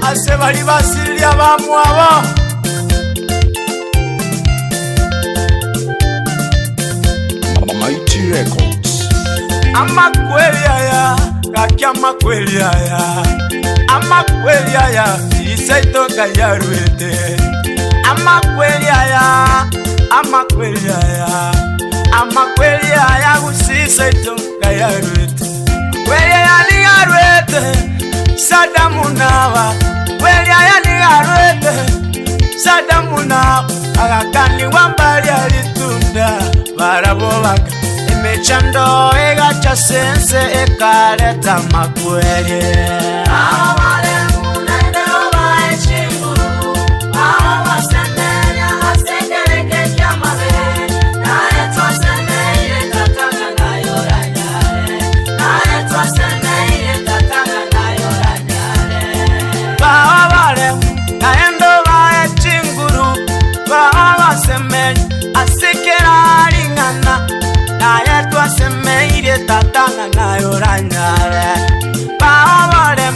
Ase bali basiria bamwabo. Mighty Records. Amakweli aya, kaki amakweli aya. Amakweli aya, isaitoka yarwete. Amakweli aya, amakweli aya. Amakweli aya, usisaitoka yarwete. Kweli aya ni yarwete, Sadamu nawa. Kweli aya ni yarwete, Sadamu nawa. Agakani wambali alitunda, barabobaka. Emechando egacha sense ekaleta makweli. Asemeire tatanga na yoranyare. Baobare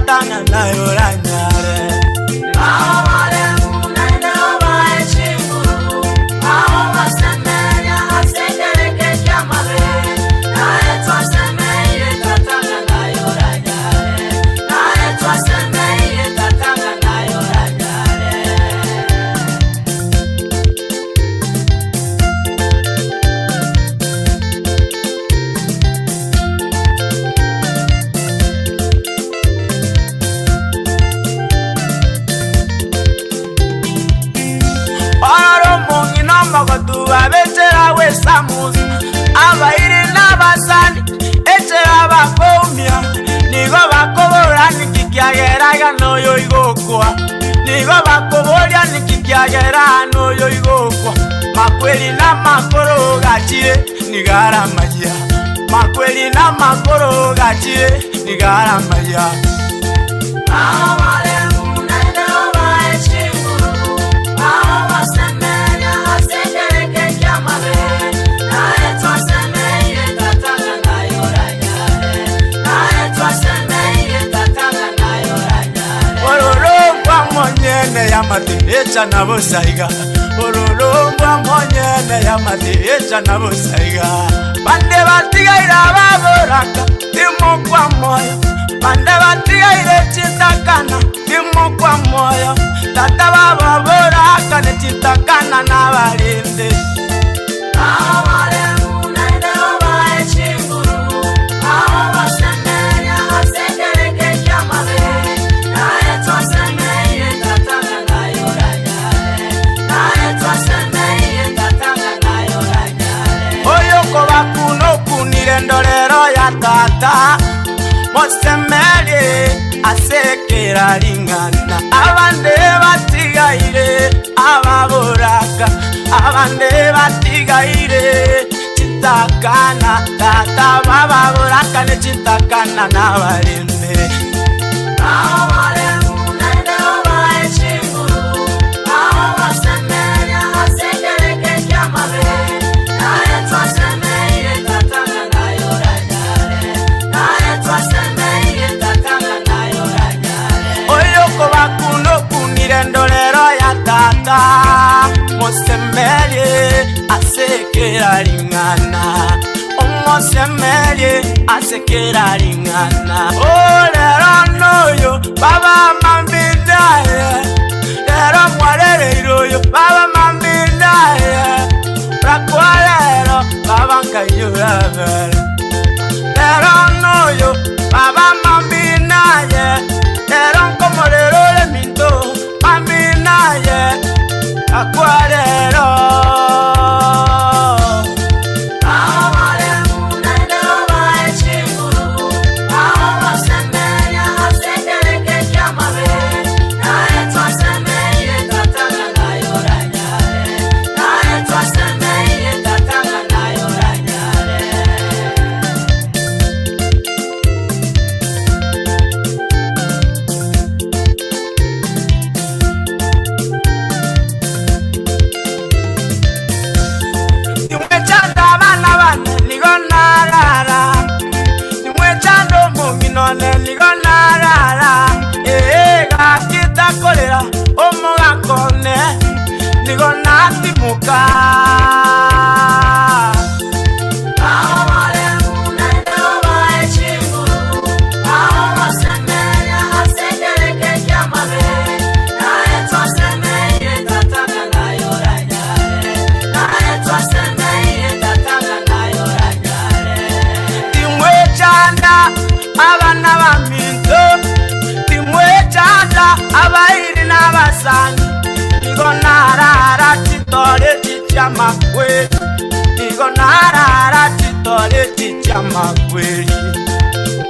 Tatanga nayo ranyare. Abairi n'abasani echera bakoumia nigo bakobora nikikiageraga noyo igokwa nigo bakoboria nikikiagera noyo igokwa makweli na makoro gachire nigaramaya makweli na makoro gachire nigaramaya. Yamate na bosaiga ororongwa monyene yamate echa na bosaiga bande batigaira baboraka timukwa moyo bande batigaire chitakana timukwa moyo tata bababoraka ne chitakana nabalinde. Ndolero ya tata mosemeli asekera ringana abande batigaire ababoraka abande batigaire chitakana tata bababoraka ne chitakana nabalinde. Ndolero ya tata mosemeli asekera ringana omosemeli asekera ringana olero noyo baba mambidaye lero mwarere baba mambidaye rakwalero baba nkayurabere lero noyo baba mambinaye lero nkomorero leminto maminaye akwarero.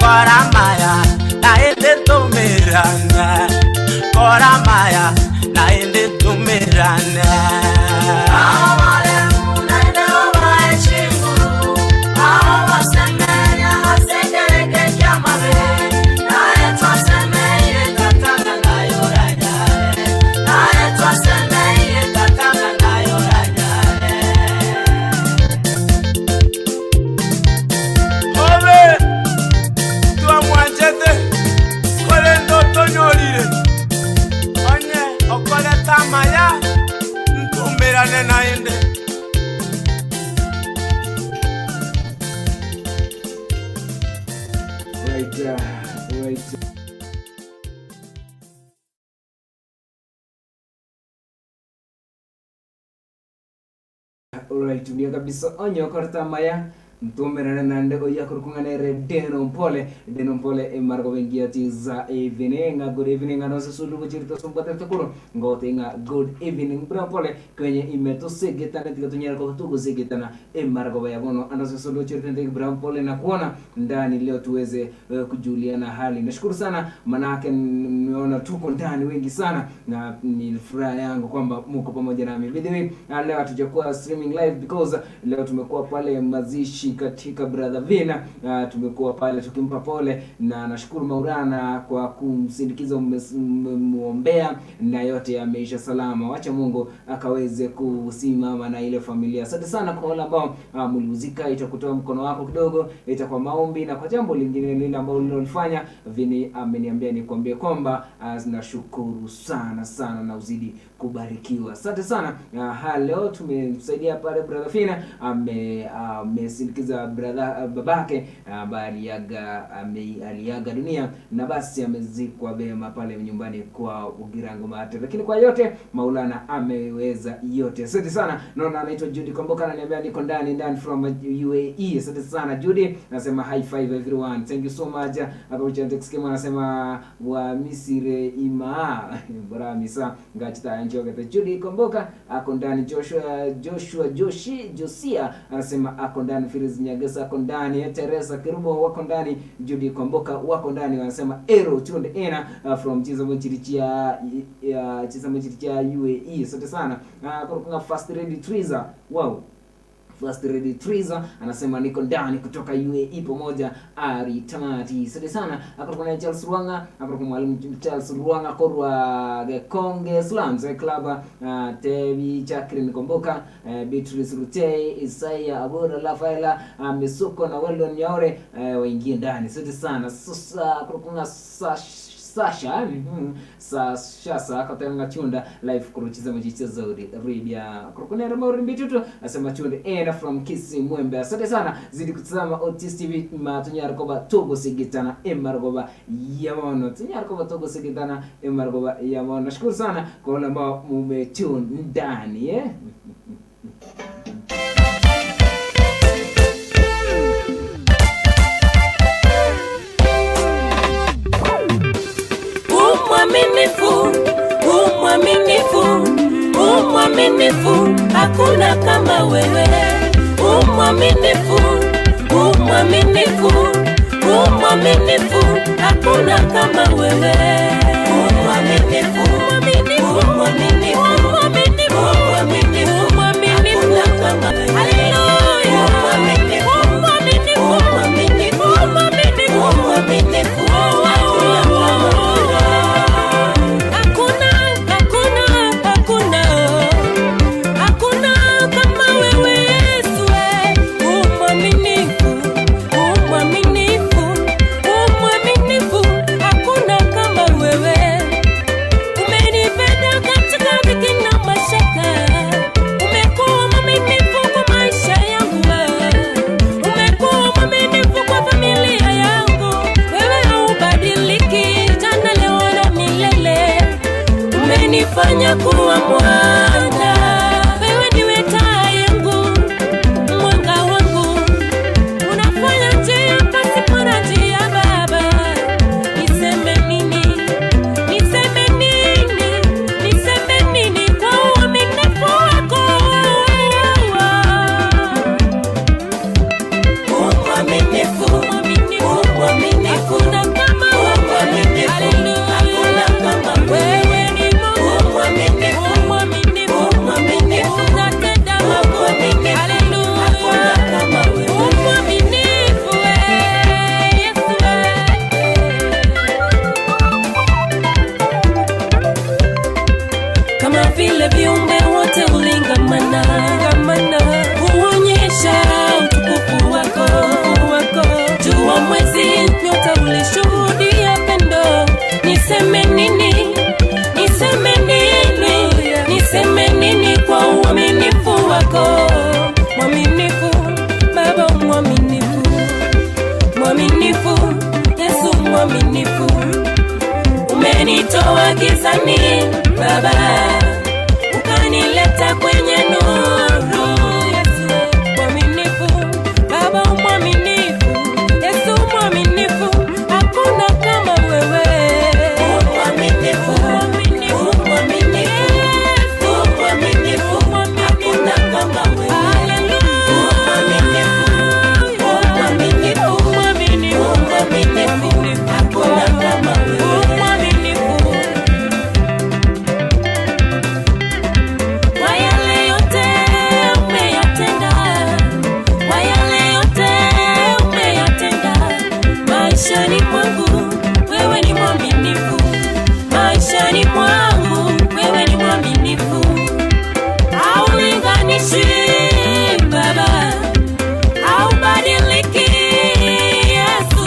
Koramaya naende tumirana koramaya naende tumirana. Obe, tu amwanchete, kolende. Right, right. Alright, ndio kabisa onyo korta maya ntumerane nande oya kurukung'anere deno mpole deno mpole emargo bengiati za evening. Good evening anose sulugu chirito sumbate tukuru ngote nga good evening bra mpole kwenye imetusigitana tikatunyera kwa tugusigitana emargo bayabono anose sulugu chirito ndege bra mpole na kuona ndani leo tuweze kujuliana hali. Nashukuru sana manake nimeona tuko ndani wengi sana na ni furaha yangu kwamba muko pamoja nami. By the way, leo hatujakuwa streaming live because leo tumekuwa pale mazishi katika Brother Vina. Tumekuwa pale tukimpa pole na nashukuru Maulana kwa kumsindikiza, mmemuombea na yote yameisha salama. Wacha Mungu akaweze kusimama na ile familia. Asante sana kwa wale ambao mlihusika, itakutoa mkono wako kidogo, itakuwa maombi na kwa jambo lingine lile ambalo ulilofanya. Vini ameniambia nikwambie kwamba nashukuru sana sana na uzidi kubarikiwa. Asante sana. Leo tumemsaidia pale Brother Fina, amesindikiza brother babake ambaye aliaga dunia na basi amezikwa vema pale nyumbani kwa Ugirango Mate. Lakini kwa yote Maulana ameweza yote. Asante sana. Naona anaitwa Judy Komboka ananiambia niko ndani ndani from UAE. Asante sana Judy. Nasema high five everyone. Thank you so much. Hapa Richard Skema anasema wa Misire ima bora misa ngachita njogete. Judy Komboka ako ndani. Joshua Joshi Josia anasema ako ndani. Firiz Nyagesa ako ndani. Teresa Kirubo wako ndani. Judy Komboka wako ndani, wanasema ero tunde ena from Chizamo Chirichia ya Chizamo Chirichia UAE. Asante sana. Kuna Fast Ready Triza. Wow. First Ready Triza anasema niko ndani kutoka UAE pamoja Ari Tamati. Asante sana. Akora Charles Ruanga, akora mwalimu Charles Ruanga korwa Gekonge Slums Club, Tebi Chakrin Komboka, Beatrice Rutei, Isaiah Abura, Rafaela Misuko na Weldon Nyaore waingie ndani. Asante sana. Sasa akora Sasha Sasha katenga chunda live kuruchiza machicha zaudi Arabia kurukunera mauri mbitutu asema chunda ena from Kisi Mwembe. Asante sana, zidi kutazama Otis TV matunyar koba togo sigitana emargoba yamono tunyar koba togo sigitana emargoba yamono. Nashukuru sana kwa wale ambao mumetune ndani eh. Umwaminifu, umwaminifu, umwaminifu, hakuna kama wewe. Umwaminifu, umwaminifu, umwaminifu, hakuna kama wewe. Umwaminifu, umwaminifu, umwaminifu, umwaminifu, hakuna kama wewe. Haleluya. Umwaminifu, umwaminifu, umwaminifu, umwaminifu, hakuna kama wewe. Hakuna, hakuna, hakuna, hakuna kama wewe Yesu. Umwaminifu, umwaminifu, umwaminifu, hakuna kama wewe. Umenipenda katika dhiki na mashaka, umekuwa mwaminifu kwa maisha yangu, umekuwa mwaminifu kwa familia yangu. Wewe haubadiliki, jana, leo na milele. Umenifanya kuwa mwana, wewe ndiwe taa yangu, mwanga wangu. Unafanya njia pasipo na njia Baba. Niseme nini? Niseme nini? Niseme nini kwa uaminifu wako? Umwaminifu, umwaminifu, hakuna kama wewe. Hakuna kama wewe ni Mungu. Umwaminifu, umwaminifu, unatenda makuu. Haleluya. Hakuna kama wewe. Umwaminifu wewe, Yesu wewe. Kama vile viumbe wote ulingamana ngamana, huonyesha utukufu wako wako. Jua, mwezi, nyota ulishuhudia pendo. Niseme nini? Niseme nini? Niseme nini kwa uaminifu wako? Mwaminifu Baba, mwaminifu, mwaminifu Yesu. Mwaminifu, umenitoa gizani Baba, ukanileta kwenye nuru. Yesu mwaminifu, Baba mwaminifu, Yesu mwaminifu, hakuna kama wewe. Mwaminifu, mwaminifu, Yesu mwaminifu, hakuna kama wewe. Mwaminifu, mwaminifu, mwaminifu, hakuna kama wewe. Mwaminifu. Kwa yale yote umeyatenda, kwa yale yote umeyatenda maishani mwangu, wewe ni mwaminifu. Maishani mwangu, wewe ni mwaminifu, haulinganishi Baba, haubadiliki Yesu,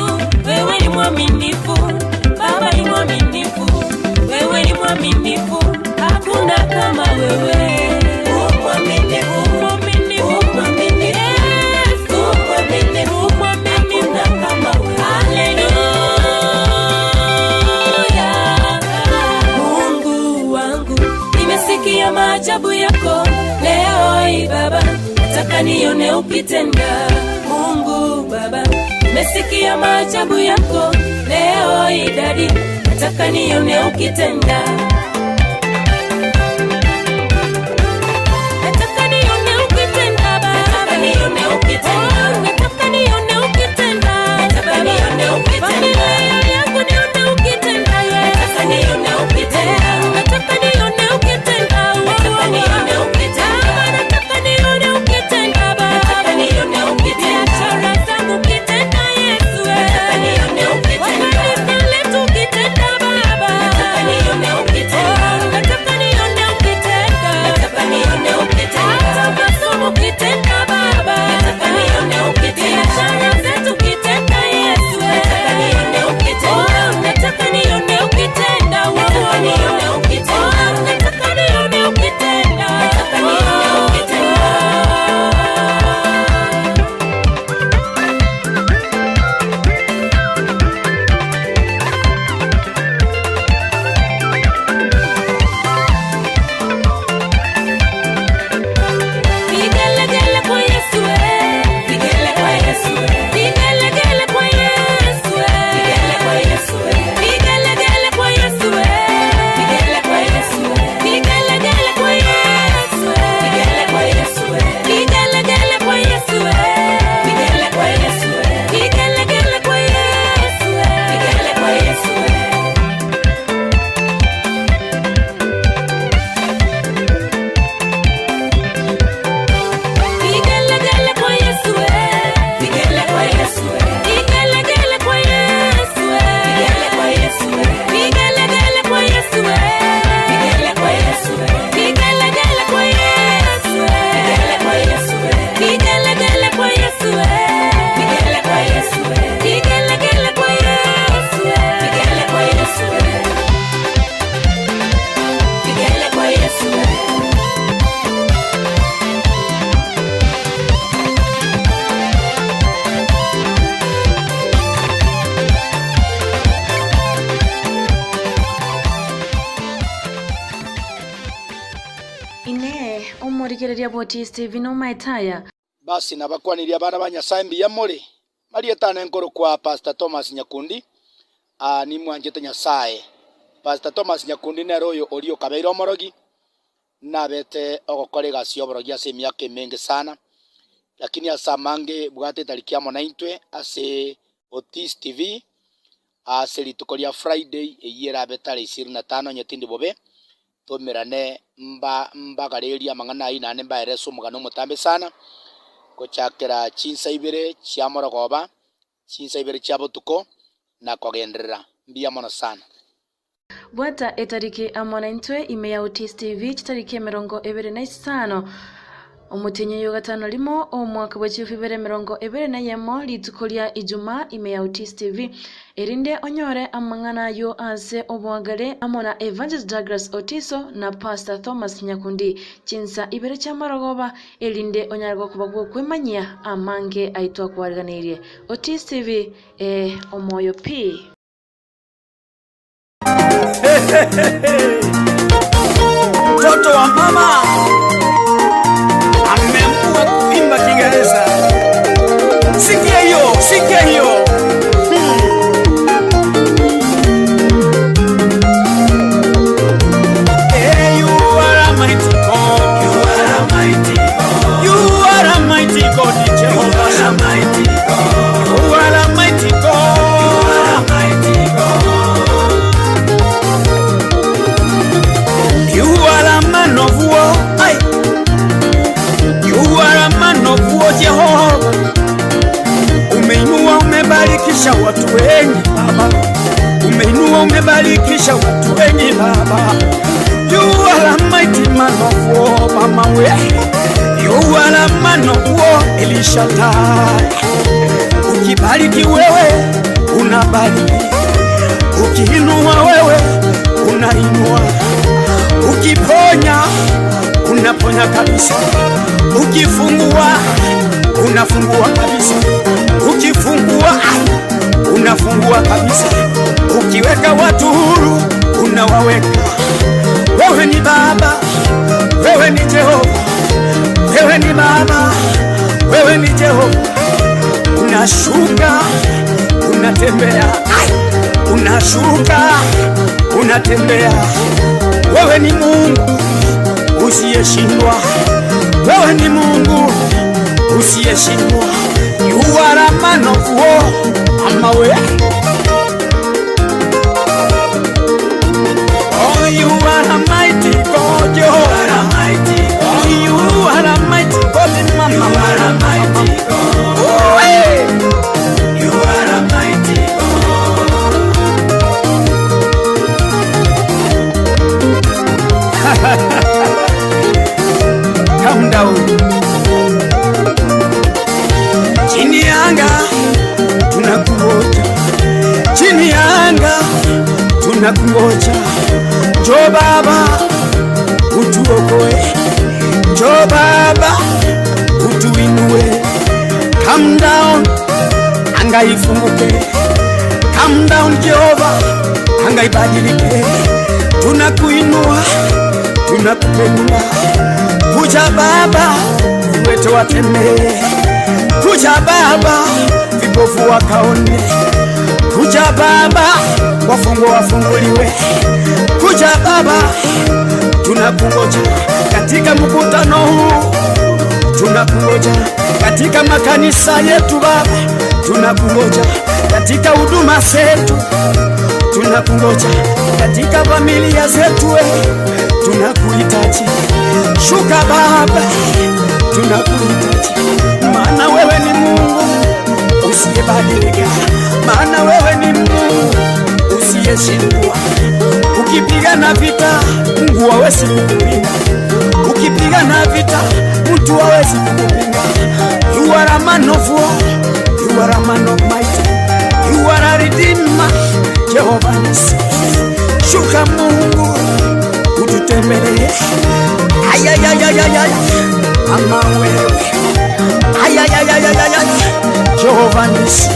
wewe ni mwaminifu, Baba ni mwaminifu, wewe ni mwaminifu, hakuna kama wewe. Mwaminifu, mwaminifu, Yesu, mwaminifu, hakuna kama wewe. Haleluya. Mungu wangu, nimesikia maajabu yako leo hii Baba, nataka nione ukitenda. Mungu Baba, nimesikia maajabu yako leo hii Daddy, nataka nione ukitenda. Nataka nione ukitenda Baba, nataka nione ukitenda. Oh, nataka nione ukitenda. Nataka nione ukitenda. Familia yangu nione ukitenda, yes. Nataka nione ukitenda. Nataka nione ukitenda. Nataka nione ukitenda. Baba, nataka nione ukitenda Baba. Nataka nione ukitenda. Biashara zangu ukitenda Yesu. Nataka nione ukitenda. Kanisa letu ukitenda Baba. Nataka nione ukitenda. Oh, nataka nione ukitenda. Nataka nione ukitenda. Hata masomo ukitenda Baba. Nataka nione ukitenda. Biashara zetu ukitenda Yesu. Nataka nione ukitenda. Oh, nataka nione ukitenda. Nataka nione ukitenda. Oh, nataka nione ukitenda. Nataka nione ukitenda. Vigelegele kwa Yesu, eh. Vigele kwa Yesu, eh. Vigelegele kwa Yesu, eh. Vigele kwa Yesu, eh. Vigelegele kwa Yesu, eh. Vigele kwa Yesu, eh. Vigelegele kwa Yesu, eh. Vigele kwa Yesu, eh. Vigelegele kwa Yesu, eh. Vigele kwa Yesu, eh. Vigelegele kwa Yesu, eh. Vigele kwa Yesu, eh. Vigelegele kwa Yesu, eh. Vigele kwa Yesu, eh. Vigelegele kwa Yesu, eh. Vigele kwa Yesu, eh. Vigelegele kwa Yesu, eh. Vigele kwa Yesu, eh. Vigelegele kwa Yesu, eh. Vigele kwa Yesu, eh. Vigelegele kwa Yesu, eh. Vigele kwa Yesu, eh. Vigelegele kwa Yesu, eh. Vigele kwa Yesu, eh. Vigele kwa Yesu, eh. Ine omorigereria bwoti Stephen Omaetaya. Basi nabakwanirie abana ba Nyasaye mbuya more, marietane nkoro kwa Pastor Thomas Nyakundi, nimwanchete Nyasaye. Pastor Thomas Nyakundi nere oyo oria okabeire omorogi, nabete ogokora egasi ya oborogi ase emiaka emenge sana, lakini ase amange bwate etariki amo naintwe ase Otis TV, ase rituko ria Friday eywo erabe tarehe ishirini na tano onye tindi bobe, tomerane mba mbagarerie amang'ana aywo naende mbaerese omogano omotambe sana, gochakera chinsa ibere chia morogoba, chinsa ibere chia botuko, na kogenderera. Mbuya mono sana. Bwata etariki amo naintwe ime ya Otis TV chitariki 25 omotenyo yo gatano limo omwaka bwa 2021 rituko ria Ijumaa ime ya Otis TV erinde onyore amang'ana ayo ase obwagare amo na Evangelist Douglas Otiso na Pastor Thomas Nyakundi chinsa ibere chia marogoba erinde onyare gokuba gokwemanyia amange aitwa kwariganirie. Otis TV, omoyo P. Mtoto wa mama ameamua kuimba Kiingereza. Sikia hiyo, sikia hiyo. Hey, you are a mighty God. You are a mighty God. You are a mighty God, Jehovah. You are a mighty God. You are a mighty God. You are a mighty God. You are a man of war. Aye. You are a man of war, Jehovah. Umeinua, umebarikisha watu wengi Baba. Umeinua, umebarikisha watu wengi Baba. You are a mighty man of war, mama we. You are a man of war, Elishaddai. Ukibariki wewe, unabariki. Ukiinua wewe, unainua. Ukiponya, unaponya kabisa. Ukifungua, unafungua kabisa. Ukifungua, unafungua kabisa. Ukiweka watu huru, unawaweka. Wewe ni Baba, wewe ni Jehova, wewe ni Baba, wewe ni Jehova. Unashuka, unatembea, ai, unashuka, unatembea. Wewe ni Mungu usiyeshindwa, wewe ni Mungu usiyeshindwa. You are a man of war, ama we. Oh, you are a mighty God, you are a mighty God. Oh, you are a mighty God, mama. You are a mighty God. Oh, hey. You are a mighty God. Calm down. Chini ya anga tunakungoja, chini ya anga tunakungoja. Njoo Baba utuokoe, njoo Baba utuinue. Come down, anga ifunguke. Come down Jehova, anga ibadilike. Tunakuinua, tunakupenda. Kuja Baba, viwete watembee. Kuja Baba, vipofu wakaone. Kuja Baba, wafungwa wafunguliwe. Kuja Baba, tunakungoja katika mkutano huu, tunakungoja katika makanisa yetu Baba, tunakungoja katika huduma zetu, tunakungoja katika familia zetu, tunakuhitaji. Shuka Baba, tunakuhitaji, maana wewe ni Mungu usiyebadilika, maana wewe ni Mungu usiyeshindwa. Ukipigana vita, Mungu hawezi kukupinga. Ukipigana vita, mtu hawezi kukupinga. You are a man of war, you are a man of might, you are a redeemer, Jehovah Nissi. Shuka Mungu, ututembelee. Ayayayayaya, ama wewe. Ayayayayaya, Jehovah Nissi.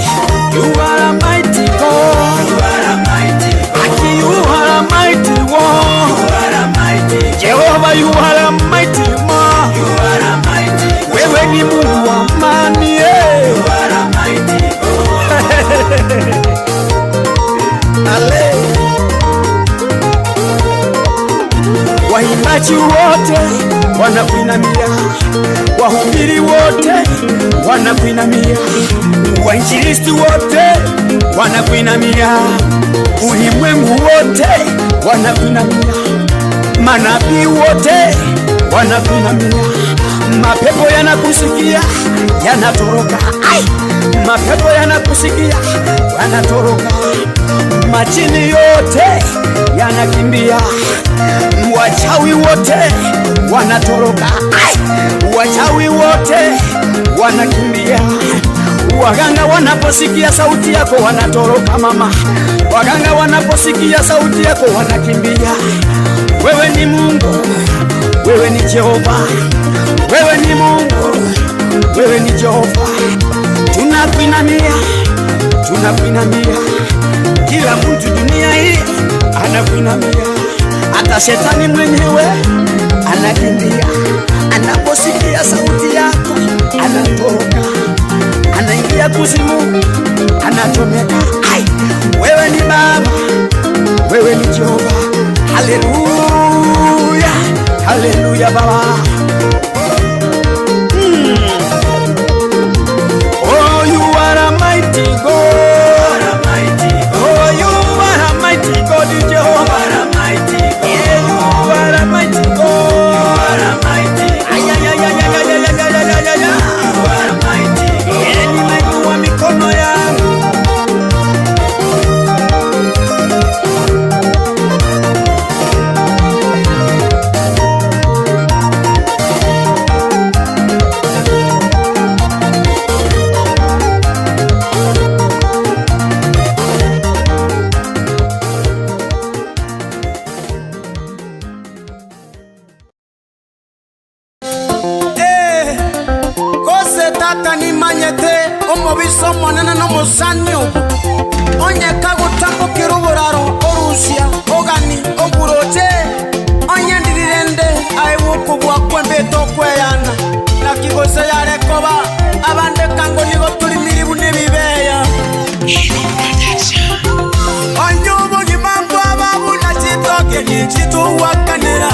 You are a mighty God. You are a mighty God. Aki, you are a mighty one. You are a mighty God. Jehovah, you are a mighty man. You are a mighty God. Wewe ni Mungu wa amani. You are a mighty God. Ale. Waimbaji wote wanakuinamia, wahubiri wote wanakuinamia, wainjilisti wote wanakuinamia, ulimwengu wote wanakuinamia, manabii wote wanakuinamia. Mapepo yanakusikia yanatoroka, ai, mapepo yanakusikia yanatoroka, majini yote yanakimbia, wachawi wote wanatoroka, ai, wachawi wote wanakimbia. Waganga wanaposikia sauti yako wanatoroka mama, waganga wanaposikia sauti yako wanakimbia. Wewe ni Mungu, wewe ni Jehova, wewe ni Mungu, wewe ni Jehova. Tunakuinamia, tunakuinamia. Kila mtu dunia hii Wanakuinamia, hata shetani mwenyewe anakimbia anaposikia sauti yako, anatoroka, anaingia kuzimu, anachomeka. Ai, wewe ni Baba, wewe ni Jehova. Haleluya, haleluya Baba. Oh, you are a mighty God. Oh, you are a mighty God, Jehovah. Yeah, you are a mighty God. Ay, ay, ay, ay, ay, ay, ay, ay, ay, ay, ay. Yeah, nimeinua mikono yangu. Eh, kose tata nimanyete omubiso omonene n'omusani obu onyeka gutambukira oburaro orusia ogani oburoche onyendirirende aebuku bwakwe mbete okweyana nakigose yarekoba abande kango nigo turi miribu n'ebibeya onye obogima mbwababuna chitoke nichituwakanira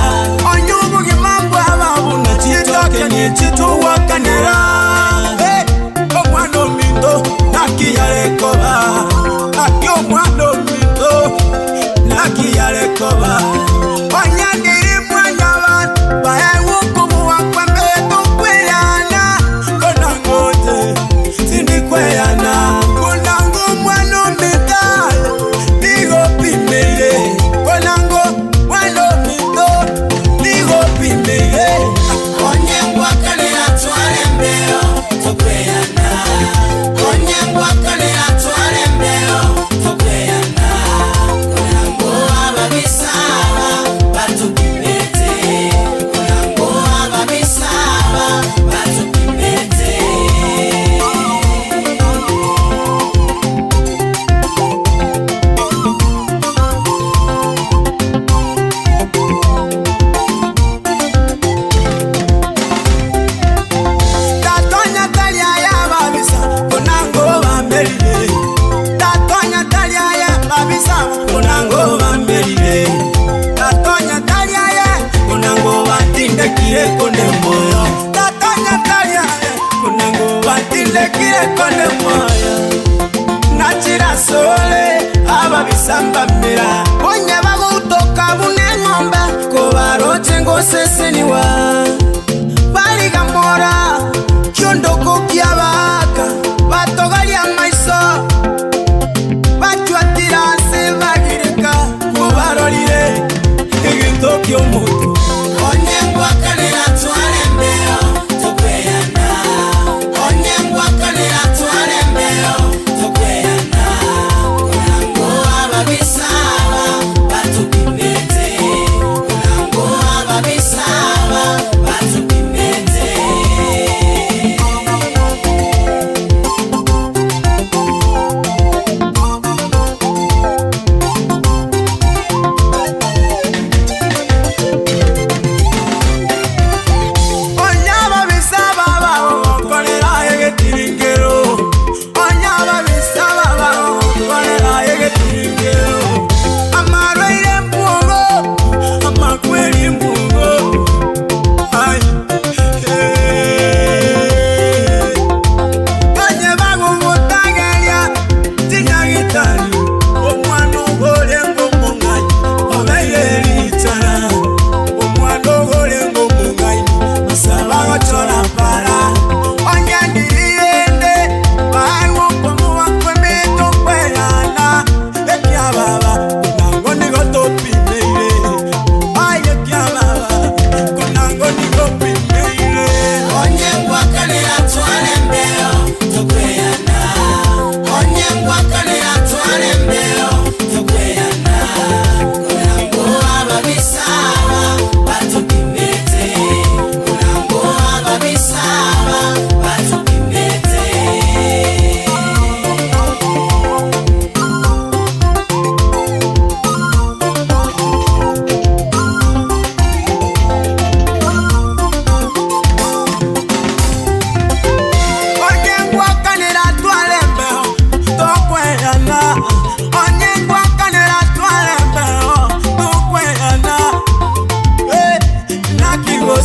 onye obogima mbwababuna chitoke nichituwakanira. Hey, omwana ominto nakiyarekoba aki omwana ominto nakiyarekoba onyandiri mwanya abantu baewukubuwa kwembeto kweyana konangote sindikweyana konango mwana ominto nigopimire konango mwana ominto nigopimire. Onyengwakanira tware mbeo tukweyana, onyengwakanira tware mbeo tukweyana, kunango ababisaba batupimete, kunango ababisaba batupimete. Tatonya talia ya babisa konango bamberire, tatonya talia ya babisa konango bamberire, tatonya talia ya konango batindekire kone moyo, tatonya talia ya konango batindekire kone moyo, nachira sole ababisambamira bonye bagutoka bune ng'ombe kobaroche ngoseseniwa baligamora kyondoko kyabaka batogalya maiso bacwatira nsi bagirika kubarolire eginto ky'omuntu. Onyengwakanira tware mbeo tukweyana, onyengwakanira tware mbeo tukweyana, kunango ababisaba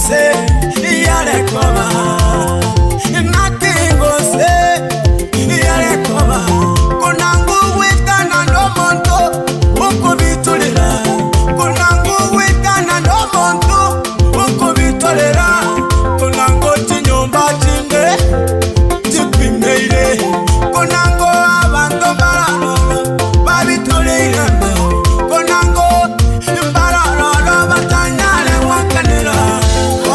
Nakingose yarekoba Nakingose yarekoba Kunangu witana no monto ukubitulira Kunangu witana no monto ukubitolera Kunango chinyumba chinde chipimeire Kunango abantu bararoro babitulire Kunango bararoro batanyare wakanira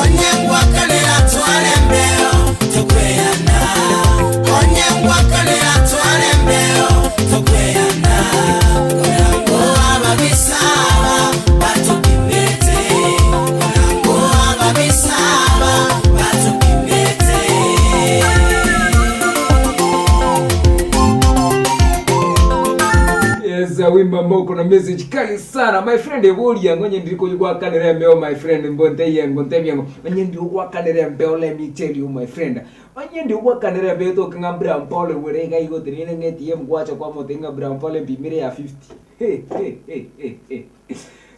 Onye ngwakanira tware mbeo tukweyana Onye ngwakanira tware mbeo tukweyana Kunango ababisaba batukimete Kunango ababisaba batukimete. Yes, wimbo ambao uko na message kali sana my friend. Eburia ngonye ndiri kuyigwakanira mbeo my friend, mbonte yengo ntebi yengo onye ndi ugwakanira mbeo. Let me tell you, my friend, onye ndi ugwakanira mbeo to ngambira mpole werega igo tinine ngeti mgwacha kwa mote ngambira mpole mbimire ya 50. Hey, hey, hey, hey, hey.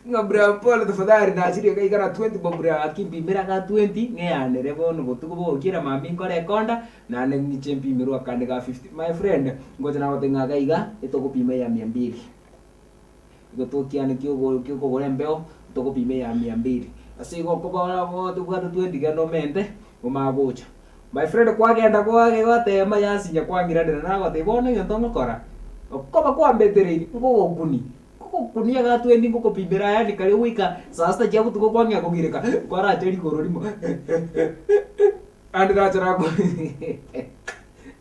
Ngambira mpole tafadhali na achiri kaikara 20 bombra akimbimira ka 20 ng'eanere bono botuko bogokira mami nkore konda nane ng'iche mpimirwa kande ka 50, my friend. Ngoja na gote ng'aga iga etogopima ya 200 igo tokiane kiokogora embeo togopima ya 200 ase igo okobora tobwate 20 genda omente omagocha, my friend. Kwagenda kwage gwatema yasinya kwangiranira nagoteba bono egento ngokora okoba kwambetereiri ngogokuni kukunia ga 20 ngukupimira yani kari wika saa sita chia butuko kwang'ea kugirika kwaracha rigoro rimo and rachara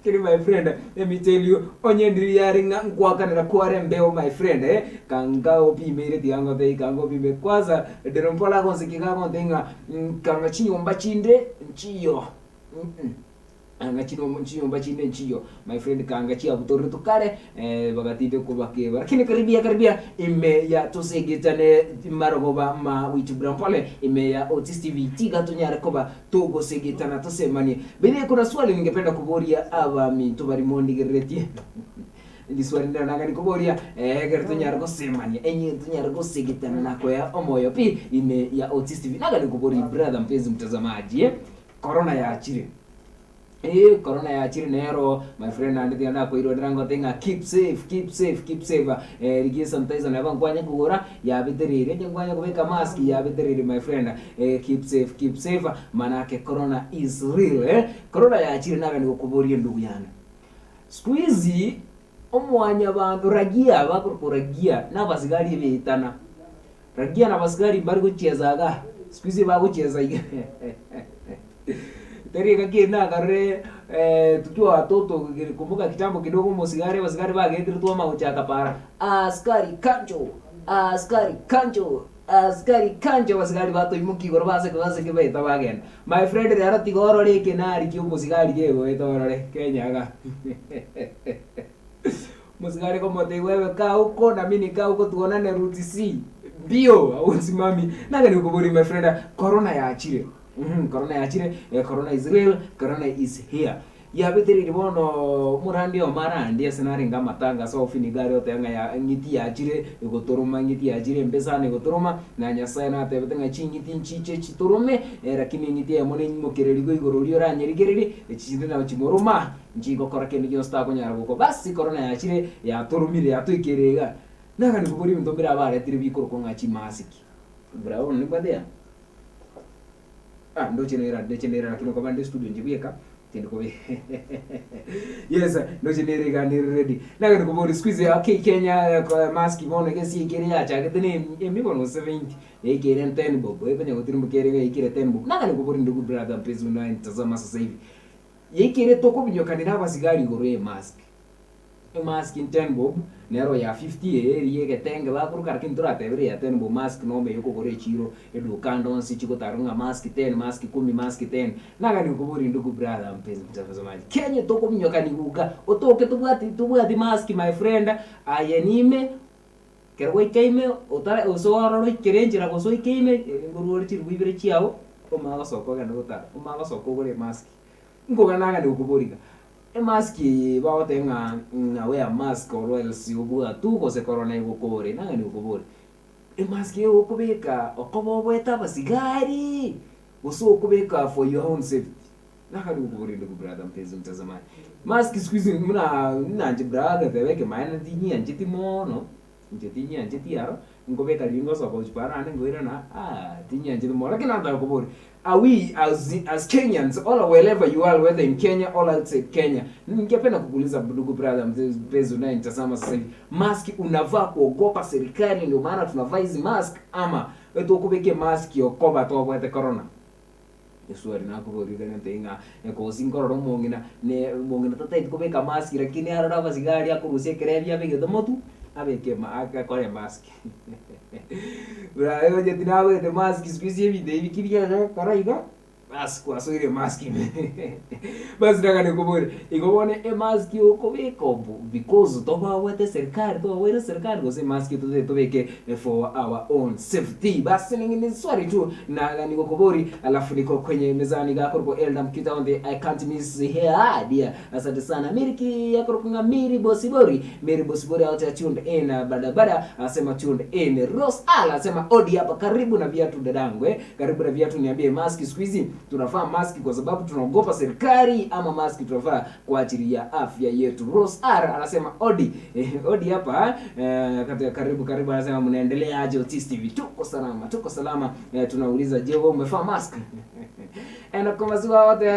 kiri, my friend. Let me tell you, onye ndiri yari ng'a nkwakanira kware mbeo, my friend, kanga opimire tianga te kanga opime kwanza ndero mpola konse kikago tenga kanga chinyomba chinde nchiyo. Anga chino chinyomba chinde nchiyo, my friend, kanga chia butori tukare bagatinde kubakeba lakini karibia karibia ime ya tosegitane marogoba ma witu brampole ime ya Otis TV tiga tunyare koba tugosegitana tosemanie bene. Kuna swali ningependa kuboria aba mintu bari mondigereti ndi swali ndanaga nikuboria gero tunyare gosemania enye tunyare gosigitana nako ya omoyo pi ime ya Otis TV. Naga nikubori, brother mpenzi mtazamaji, corona yachire, corona yachire nero, my friend, and ndiana koirondera ngotenga keep safe, keep safe, keep safe. Rigie sanitizer naba nkwanya kugura yabiterire nkwanya kubeka mask yabiterire, my friend. Keep safe, keep safe, manake corona is real. Corona yachire. Naga nikuborie, ndugu yana, siku hizi omwanya bantu ragia bakuragia n'abasigari bitana ragia n'abasigari bari guchezaga siku hizi bagucheza terika kina kare. Tukiwa watoto, kumbuka kitambo kidogo, musigari basigari bagetire twa maguchaka para askari kanjo, askari kanjo, askari kanjo. Basigari batoimuki igoro baseke baseke baeta bagenda, my friend. Rero tigorore kinari kio musigari kegoeta orore kenyaga musigari komote wewe kaa huko na mimi nikaa huko tuonane route C mbio ausimami. Naga nikuburi, my friend, corona yaachire. Corona yachire. Corona is real, corona is here. Yabeterire bono murandi o marandi ase narenga matanga so finigari otenga ya ng'iti yachire igotoroma ng'iti yachire mbesana igotoroma na nyasaye natebete ng'a ching'iti nchiche chitorome, lakini ng'iti emo nenyimokererigo igoro rio oranyerigereri echinde nabo chimoroma nchigokora kende gionsi takonyara goko. Basi corona yachire yatoromire yatwikere iga. Naga nikubori ebinto mbire abaretire bikorokwa ng'a chimasiki bravo nibwathea ndoche nera lakini kwa bande studio njibieka tindi kobe. Yes, ndoche nera gani ready. Naga nikubori squeeze ya okay Kenya kwa mask bono gesi ikere ya chagete ne emibono 70 ikere 10 bob epenya gotiri mukere ikere 10 bob. Naga nikubori, ndugu brother mpenzi unayetazama sasa hivi, yikere toko binyokanira abasigari igoro ye mask, mask in 10 bob nero ya 50 yegetenge bakuruka lakini turatebere ya 10 bob mask no me yokogora echiro eduka ndonsi chikotarunga mask 10 mask 10 mask 10. Naga nikubori, ndugu brother mpenzi mtazamaji, Kenya toko binyokani guga otoke tubwati tubwati mask, my friend. Ayenime kero gwaikaime otare osoaroro ikere enchera gose oikeime ngorwore chirubu ibere chiao omagosoka ogende gotara omagosoka ogore mask nkoganaga nikuboriga emaski bagote ng'a ng'a wear mask or else obwatu gose corona igukore. Naga nikubori emaski egokobeka okoba obwete abasigari. Gose okobeka for your own safety. Nakari gokobori ndugu brother mpenzi mtazamaji. Mask siku hizi muna nanje brother tebeke maana tinyancheti mono. Inche tinyancheti aro nkobeka ringo soka gochikwana naende nkoirana tinyancheti mono. Lakini nataka kobori are we as Kenyans all wherever you are, whether in Kenya or outside Kenya, ningependa kukuuliza ndugu brother mpenzi unayenitazama sasa hivi, mask unavaa kuogopa serikali ndio maana tunavaa hizi mask, ama wetu okobeke mask yokoba tobwete corona? Eswari nakoborire nte ng'a ekosi nkorora omong'ina ne omong'ina tataeti kobeka mask lakini arora abasigari akorusia ekerebi abegete motu abeke akore mask. Bra, oye tinabegete mask siku hizi ebinto ebi kibiagakora igo bas kwasoire mask ime. Basi nataka nikubore igo bono emask okobeka obo because tobawete serikali tobawere serikali gose mask totete tobeke for our own safety. Basi ni swali tu na nikukubori, alafu niko kwenye mezani gakoroko Elda Mkita on the I can't miss here dear. Asante sana Miriki yakorokunga Miri Bosibori, Miri Bosibori out ya tuned in barabara asema tuned in. Rose Al asema odi hapa karibu na viatu dadangu karibu na viatu. Niambie, maski siku hizi tunavaa maski kwa sababu tunaogopa serikali ama maski tunavaa kwa ajili ya afya yetu? Rose R anasema odi odi hapa karibu karibu, anasema mnaendelea aje Otis TV? Tuko salama, tuko salama. Tunauliza, je, wewe umevaa mask? Ena komasiwa wote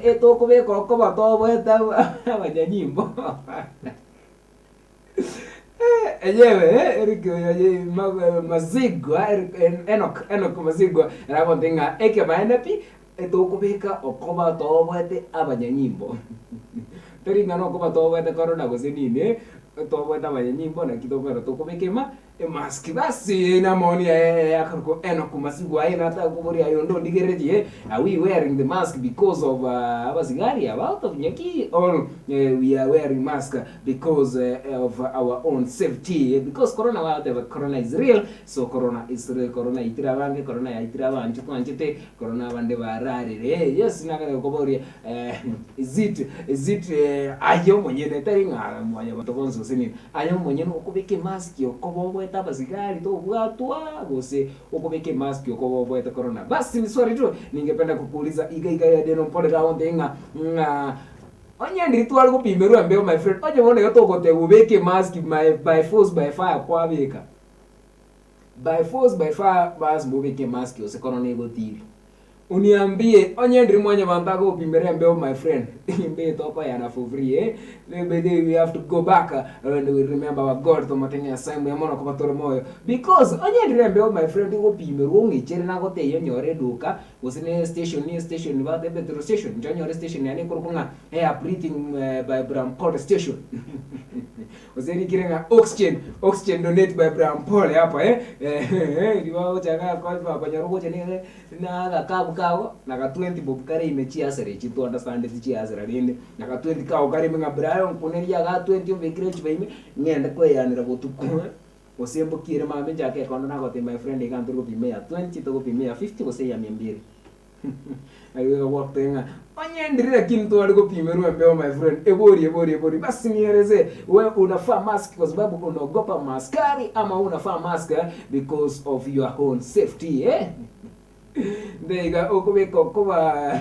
etokobeka okoba tobweta abanyanyimbo enyewe Eric Mazigwa, Enoch Mazigwa aragontenga eke maene pi etokobeka okoba tobwete abanyanyimbo teringa no okoba tobwete corona gose nini tobwete abanyanyimbo naki tokobera tokobeka ema emaski. Basi na maoni ya Enoch Mazigwa ena hata kuboria ayo ndo ndigeretie, are we wearing the mask because of abasigari about of nyaki, or we are wearing mask because of our own safety, because corona whatever, corona is real. So corona is real, corona itira bange, corona yaitira bantu twanchete corona bande bararire. Yes, nakare kuboria is it ayo mwenyene tari ngara mwanya batokonso sini ayo mwenyene okobeke mask yokobo abasigari tobwatwa gose okobeke mask yokobweta corona. Basi ni swali tu ningependa kukuuliza iga iga ya deno mpole gaonde nga onye ndiri twari kupimerwa mbeo my friend, onye wone yotogote ubeke mask by force by fire kwabeka by force by fire basi mbubeke mask yose corona igotiri. Uniambie onye ndiri mwenye bantago upimere mbeo my friend mbe toko yana for free maybe we have to go back and we remember our God tomatenya saimu ya mono kobatore moyo because onye ndiri mbeo my friend upimerwo ngichere nagote yo nyore duka gose ne station ni station ba the petrol station nyore station yani kurukunga air breathing by Bram Paul station ozeri kirenga oxygen donate by Bram Paul hapa riwa chaka kwa kwa nyarugo chene na gakabu kao na ka 20 bob kare imechia sere chitu understand chicha sere rinde na ka 20 kao kare menga Brian kuneria ga 20 mbekire chibaime ngende kweyanira botuku osembo kire mame jake kondo na gote my friend ikantu gopimea 20 to gopimea 50 gose ya 200 aliweka waktenga onye lakini tu alikopimerwa mbeo my friend ebori basi nieleze wewe unafaa mask kwa sababu unaogopa maskari ama unafaa mask because of your own safety ndeiga okobeka okoba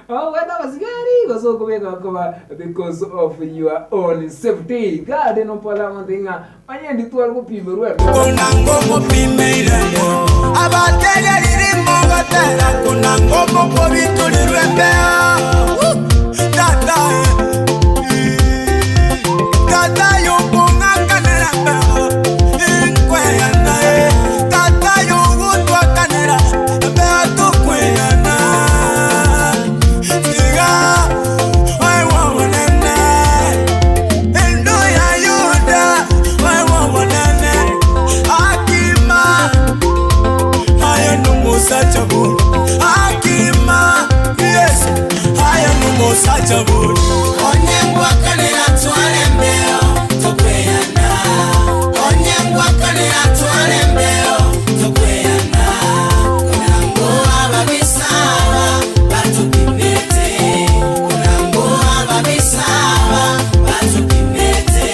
oh wenda masigari gose okobeka okoba because of your own safety. God no pola montinga onye ndi alikopimerwa konango pimeire abatele lirimo gatera konango mokobitulirwe mbeo tata tata yokungakanera mbeo inkweyana tata yogutwakanera mbeo tukweyana tiga waiwawonene endo ya Yuda waiwawonene akima haya numusachabuni akima yes haya numusachabuni onyengwakanira twale mbeo tukweyana onyengwakanira twale mbeo tukweyana kunango ababisaba batupimete kunango ababisaba batupimete.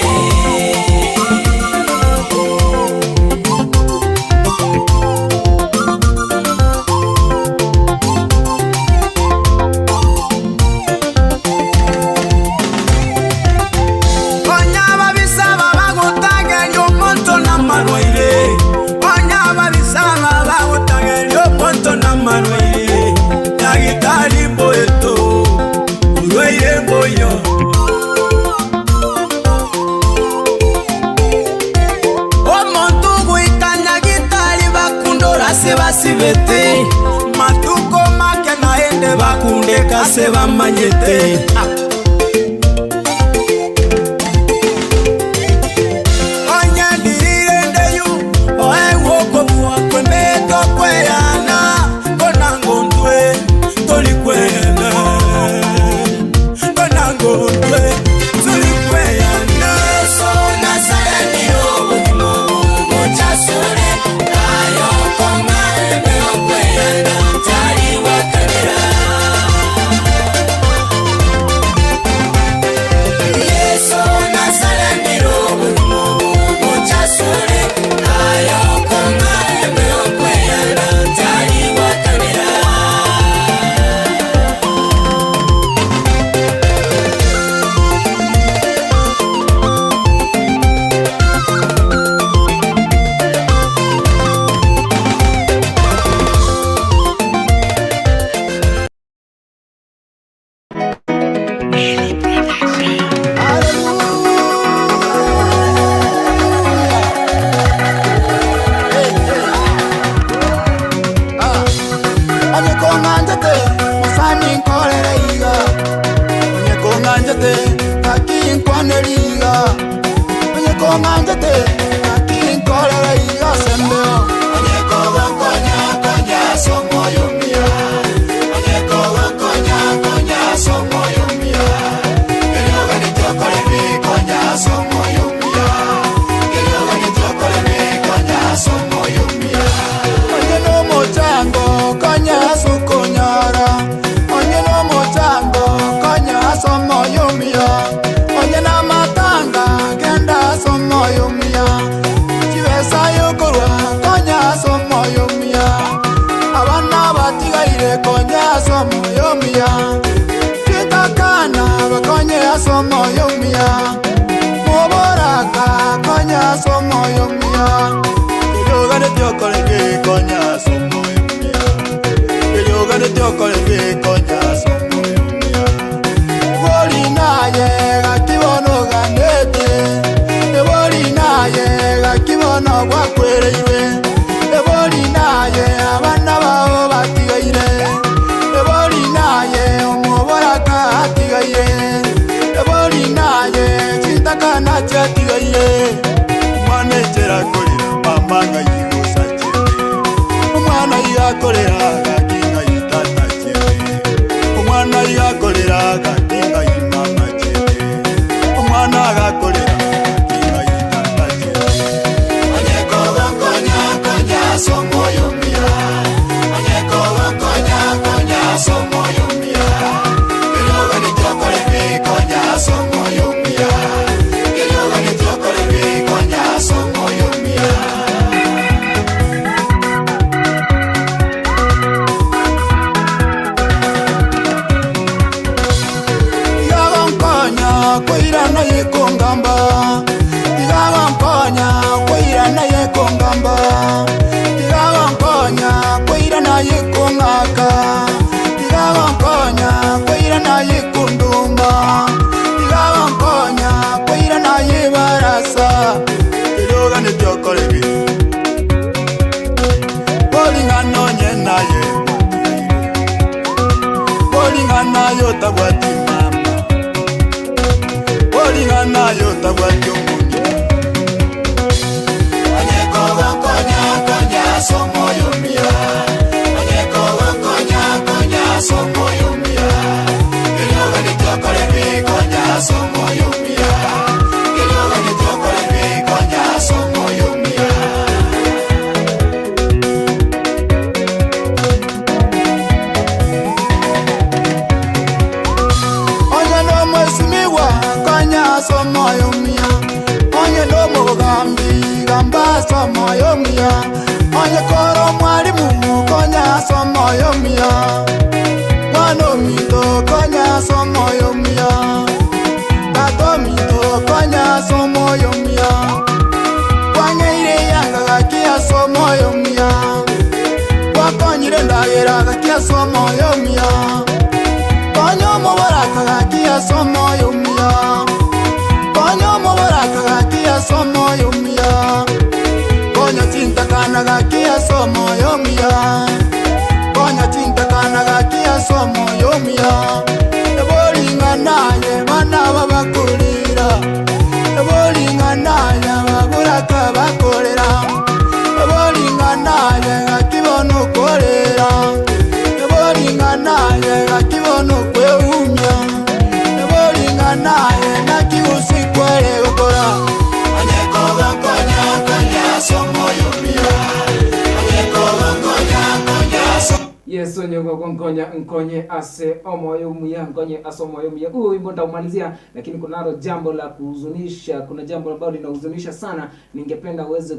Basibete matuko make naende bakundeka se bamanyete. Onyandirendeyu oewoko bwakwembeto kweyana konangontwe tolikweyana konangontwe tolikweyana. So nasalenio bukimo buchasure ayo kong'aembe okweyana taliwakanira. Yesu nasalenio bukimo buchasure ayo kong'aembe okweyana taliwakanira. Onyekonganjete musani nkorere iga onyekonganjete akinkwaneriga onyekonganjete akinkorere iga sembeo onyekogokonya konya somoyomia onyekogokonya konya somoyomia kelioganitiokorebi konya somoyomia kelioganitiokorebi konya somoyomia onye nomochango konya sukonyara onye nomochango konya somoyomia onye namatanga genda somoyomia chibesa yokorwa konya somoyomia abana batigaire konya somoyomia chitakana bakonye somoyomia moboraka konya somoyomia kelioganitiokorege konya somoyomia kelioganitiokorege konya somoyomia ebori naye gakibonoganete ebori naye gakibono gwakwereirwe ebori naye abana bao batigaire ebori naye omoboraka atigaire ebori naye chintakana chiatigaire Mwana echera kolera mama nga yigosa chebe omwana yigakolera gakinga yitata chebe omwana yigakolera gakinga yimama chebe omwana agakolera gakinga yitata chebe. Onyekogokonya konya somoyomia onyekogokonya konya somoyomia kelioganitiokorebi konya somoyomia kelioganitiokorebi konya somoyomia. Tigagonkonya koirana yekongamba tigagonkonya koirana yekongamba tigagonkonya koirana yekong'aka tigagonkonya koirana yekundumba tigagonkonya koirana yebarasa Kelioganitiokorebi bolingano nye naye bolingana yo tabwati mama bolingana yo tabwati omunye Onyekogokonya konya somoyomia onyekogokonya konya somoyomia kelioganitiokorebi konya somoyomia kelioganitiokorebi konya somoyomia. Onye nomwesimiwa konya somoyomia onye nomugambi gamba somoyomia onye koro mwalimu konya somoyomia mwana omito konya somoyomia tata omito konya somoyomia kwanyeire yanga gakia somoyomia gwakonyire ndagera gakia somoyomia konya omoboraka gakia somoyomia konya omoboraka gakia somoyomia konya chintakana gakia somoyomia. Yesu nyoko nkonya nkonye ase omoyo muya nkonye ase omoyo muya. Huo wimbo nitaumalizia, lakini kunalo jambo la kuhuzunisha, kuna jambo ambalo linahuzunisha sana, ningependa uweze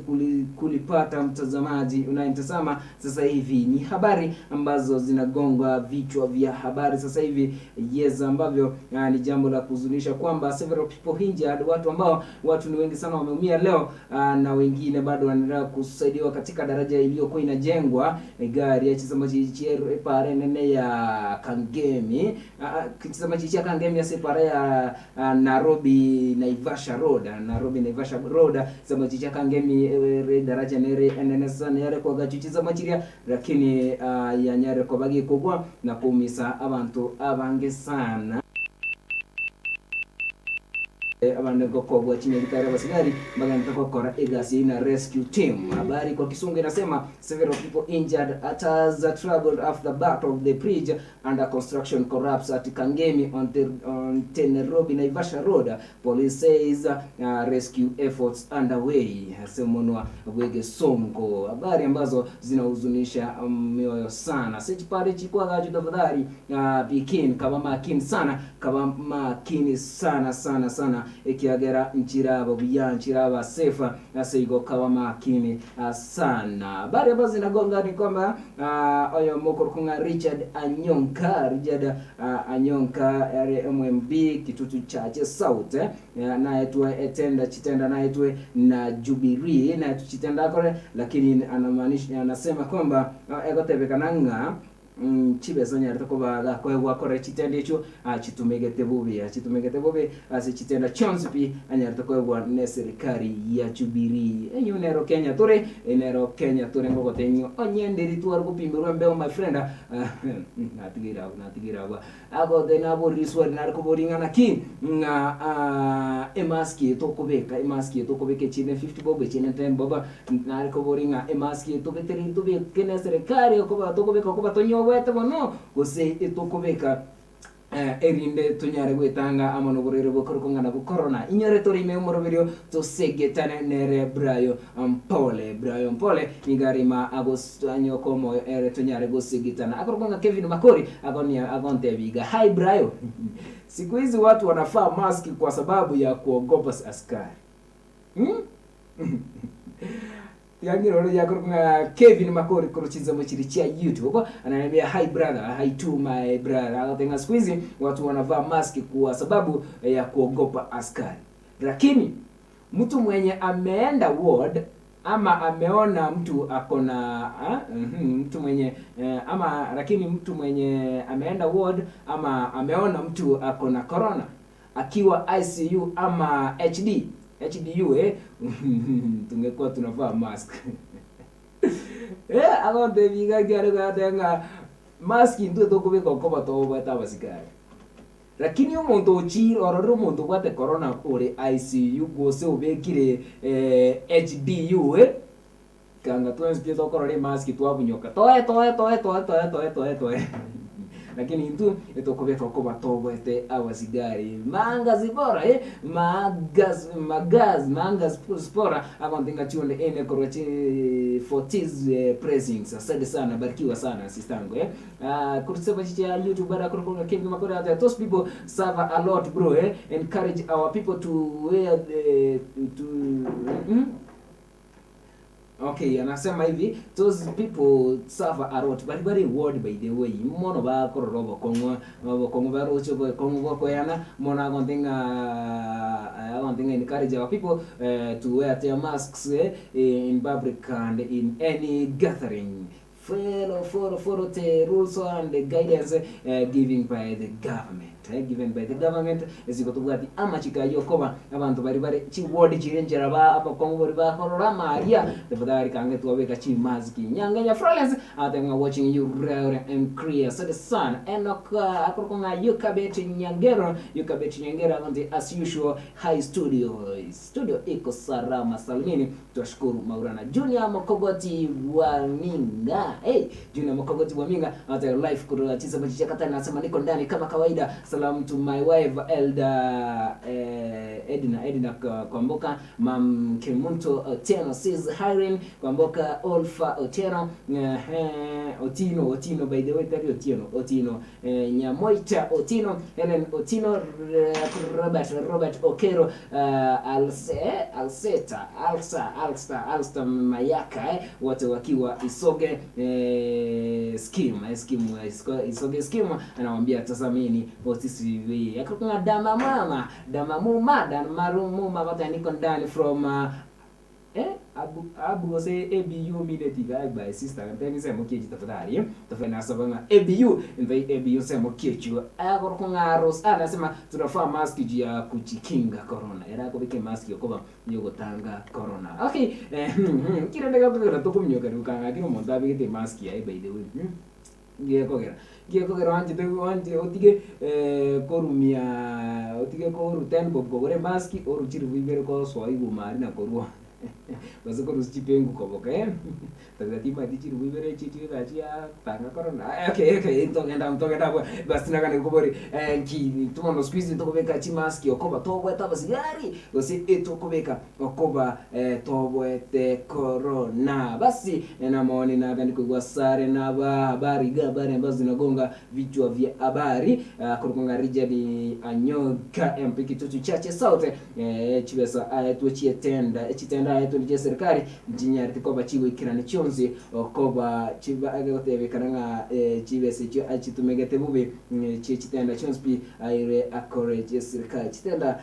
kulipata mtazamaji unayemtazama sasa hivi. Ni habari ambazo zinagonga vichwa vya habari sasa hivi, yes, ambavyo ni jambo la kuhuzunisha kwamba several people injured, watu ambao watu ni wengi sana wameumia leo, na wengine bado wanaendelea kusaidiwa katika daraja iliyokuwa inajengwa gari ya chisama chichiere nene ya Kangemi, chisama chichia Kangemi asepare ya Nairobi Naivasha Road, Nairobi Naivasha Road chisama chichia Kangemi re daraja nere nene sana yare kwa gachu chisama chiria, lakini yanyare kwa bagi kugwa na kumisa abantu abange sana abantu gokogwa chini ya basigari baganda kokora egasi na rescue team. Habari kwa Kisungu inasema several people injured as trouble after battle of the bridge under construction collapse at Kangemi on the Nairobi Naivasha Road. Police says rescue efforts underway. Semonwa Bwege Songo. Habari ambazo zinahuzunisha mioyo sana. Sechipare chikwa gajo tafadhali bikin kaba makini sana, kaba makini sana sana sana ekiagera nchiraba buya nchiraba sefa aseigo kawa makini sana. Habari ambazo zinagonga ni kwamba oyo mokoro Richard Anyonka, Richard Anyonka RMMB Kitutu Chache South naye tuwe etenda chitenda naye tuwe na Jubilee naye tuchitenda kore, lakini anamaanisha anasema kwamba egotebekana chibeso nyarito kobaga kwegwa kore chitende icho chitumegete bubi, chitumegete bubi ase chitenda chonsipi anyarito kwegwa ne serikali ya Jubilee. Enyu nero Kenya tore, enero Kenya tore ngogotenyo onyenderi twar gupimirwa mbeo my friend. Natigira natigira ba ago de nabo riswa narko boringana ki nga emaski tokobeka emaski tokobeka chine 50 bob chine 10 bob narko boringa emaski tobeteri tobeke ne serikali okoba tokobeka okoba tonyo wete bono gose etokobeka erinde tunyare gwetanga amono borere bokorokongana bu corona inyore torime umoroberio tosegetane nere Brayo Mpole, Brayo Mpole nigarima agostanyo komo ere tunyare gosegetana akorokonga Kevin Makori agonia agontebiga hi Brayo. Siku hizi watu wanafaa maski kwa sababu ya kuogopa askari. Yangiro ya Kevin Makori kuruchiza mchiri cha YouTube ananiambia hi brother, hi to my brother. Akatenga siku hizi watu wanavaa maski kwa sababu ya kuogopa askari. Lakini mtu mwenye ameenda ward ama ameona mtu akona mtu mwenye ama lakini mtu mwenye ameenda ward ama ameona mtu akona corona akiwa ICU ama HDU tungekuwa tunavaa mask. Agonte biga gyare gatenga mask ndu tokubeka okoba tobata abasikari. Lakini omonto ochire orore omonto obwate corona ore ICU gose obekire HDU kanga twensi tokorore mask twabunyoka toe toe toe toe toe toe toe toe. Lakini intu etokobeka okoba tobwete abasigari manga zibora magas magas manga spora akontinga chunde ene korochi fortis pressings. Asante sana, barikiwa sana sistango kurusema cha YouTube bara kurukonga Kevin Makori at those people suffer a lot bro encourage our people to wear the to Okay, anasema hivi those people suffer a lot bari bari word by the way mono ba kororobo kongwa babo barocho kongwa koyana mono agontinga agontinga encourage our people to wear their masks in public and in any gathering. Follow the rules and the guidance given by the government. Given by the government ezikotubwati amachika yokoba abantu bari bari chiwodi chirenjera ba abakongo bari bakorora maria tafadhali kange tuwabeka chi maski nyanga ya Florence atenga watching you rare and clear so the sun Enoch akorokonga Yukabet Nyangero, Yukabet Nyangero akonti as usual high studio iko salama salimini. Tuwashukuru Maulana Junior Mokogoti Waninga Hey, Junior Mkogoti wa Minga hata live kutoka Chisa Machicha Katani anasema niko ndani kama kawaida. Salamu to my wife Elda Edna Kwamboka, Mam Kemunto Otieno, Sis Hiring Kwamboka, Olfa Otieno, Otino by the way, tari Otino, Nyamoita Otino, Helen Otino, Robert Okero, Alsta Mayaka, wote wakiwa Isoge scheme Isoge scheme, anamwambia tazameni Otis TV. Akuna dama mama dama muma dama muma wote niko ndani from Abu ose ABU minute guy by sister nteni sema keji tafadhali tafadhali nasabanga ABU ndai ABU sema keji akorkunga Rose anasema tunafaa mask juu ya kujikinga corona era kubike mask yokoba yogotanga corona. Okay, kira ndega kugera tokumnyoka rukanga kiro monda bigete mask ya by the way. Ngiye wanje otige korumia otige koruten bob kogore mask oruchiri bibere ko swai gumari na korwa basi korusichipengu koboka tagatima tichiri bibere chichi gachia tanga corona. Okay ntogenda basi nakane kubori nki tumono squeeze ntokobeka chi mask okoba tobweta basigari gose etokobeka okoba tobwete corona. Basi na maoni na gani kwa sare na habari habari ambazo zinagonga vichwa vya habari kurukonga Richard Anyoka MP Kitutu Chache South chibesa tuchietenda echitenda yetu ni serikali njinyariti koba chiwe kirani chonzi okoba chiba agotebekana chibese chio achitumegete bubi chitenda chonzi pi aire akore serikali chitenda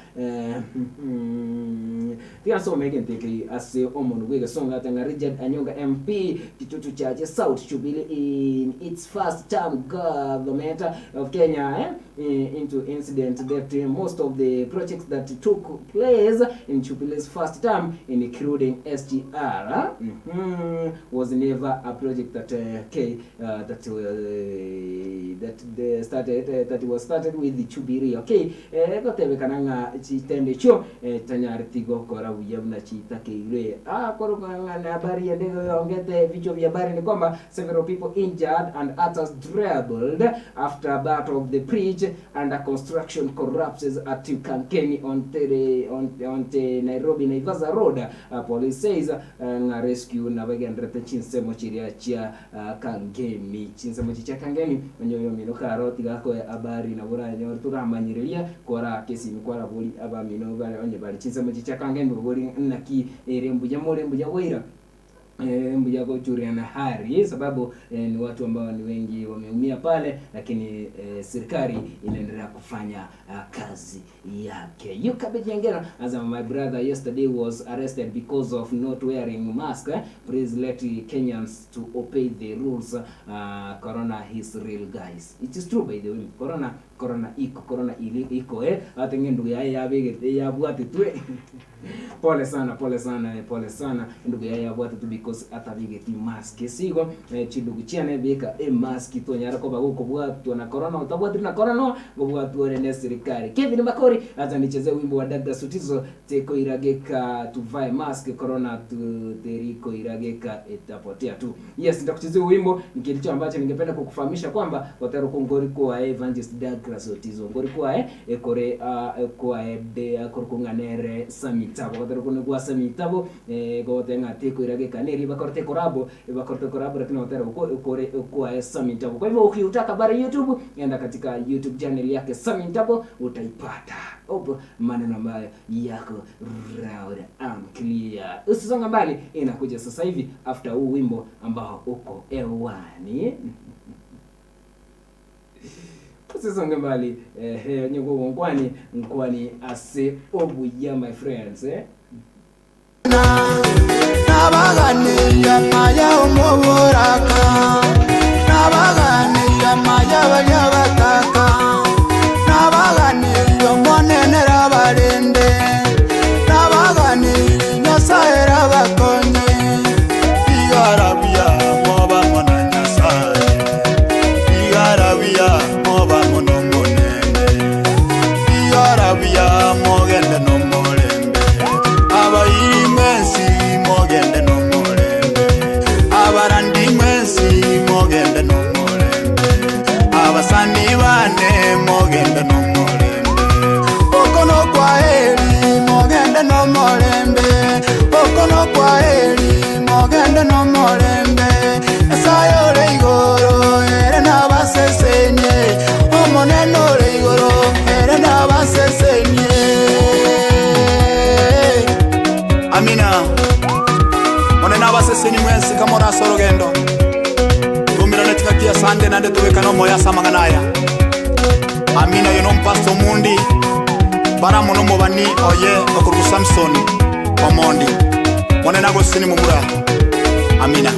tiaso megente ase omuntu gwiga songa tanga Richard Anyonga MP Kitutu Chache South Jubilee in its first term government of Kenya into incident that most of the projects that took place in Jubilee's first term, including SGR, was never a project that that was started with the Jubilee. Okay, gotebekana chitende cho tanyaritigo kora buyabna chitakeire akorokanga na habari ya ndege ongete vichwa vya habari ni kwamba several people injured and others troubled after battle of the bridge under construction collapses at Kankeni on the Nairobi Naivasha Road. Police says rescue na bagendrete chinsemo chiria chia Kangemi chinsemo chia Kangemi onyoyo mino karo tigako habari na bora nyor turamanyiriria kora kesi mikwara boli abamino bale onye bali chinsemo chia Kangemi boli naki erembuja morembuja waira mbuja kuchuriana hari sababu ni watu ambao ni wengi wameumia pale, lakini serikali inaendelea kufanya kazi yake. Yukabejengera as my brother yesterday was arrested because of not wearing mask. Please let Kenyans to obey the rules. Corona is real guys. It is true by the way. Corona iko corona ili iko hata ndugu yaya yabege yabwate twe. Pole sana ndugu yaya yabwate tu because atabigeti mask sigo chindugu chiane beka e mask to nyara ko bago bwatwa na corona utabwatri na corona bwatwa ne serikali. Kevin Makori acha nicheze wimbo wa Dada Sutizo teko irageka tuvae mask corona tu teriko irageka itapotea tu. Yes, nitakuchezea wimbo ni kitu ambacho ningependa kukufahamisha kwamba wataro kongori kwa Evangelist Douglas Otizo ngori kwa ekore kwa de akorkunganere samitabo wataro kunigwa samitabo gotenga teko irageka neri bakorte korabo lakini wataro kore kwa samitabo. Kwa hivyo ukiutaka bara YouTube enda katika YouTube channel yake Samitabo utaipata opo maneno ambayo yako round and clear. Usisonga mbali, inakuja sasa hivi after huu wimbo ambao uko hewani. Usisonge mbali nyuko nkwani ase obuya my friends Nabaganira maya omuburaka Nabaganira maya banyabataka Nabaganira omonenera barende Nabaganira Nyasaye rabakonye Igarabia moba mona Nyasaye Igarabia moba mono monene Igarabia mogende no morembe Abayiri mwensi mogende no morembe Abarandi mwensi One nabaseseni mwensi kamora sorogendo. Tumirane tikakia sande nande tuwekano moya samanganaya. Amina yono mpasto mundi. Bara mono mobani oye okuru Samson Omondi. One nagosini mumura. Amina.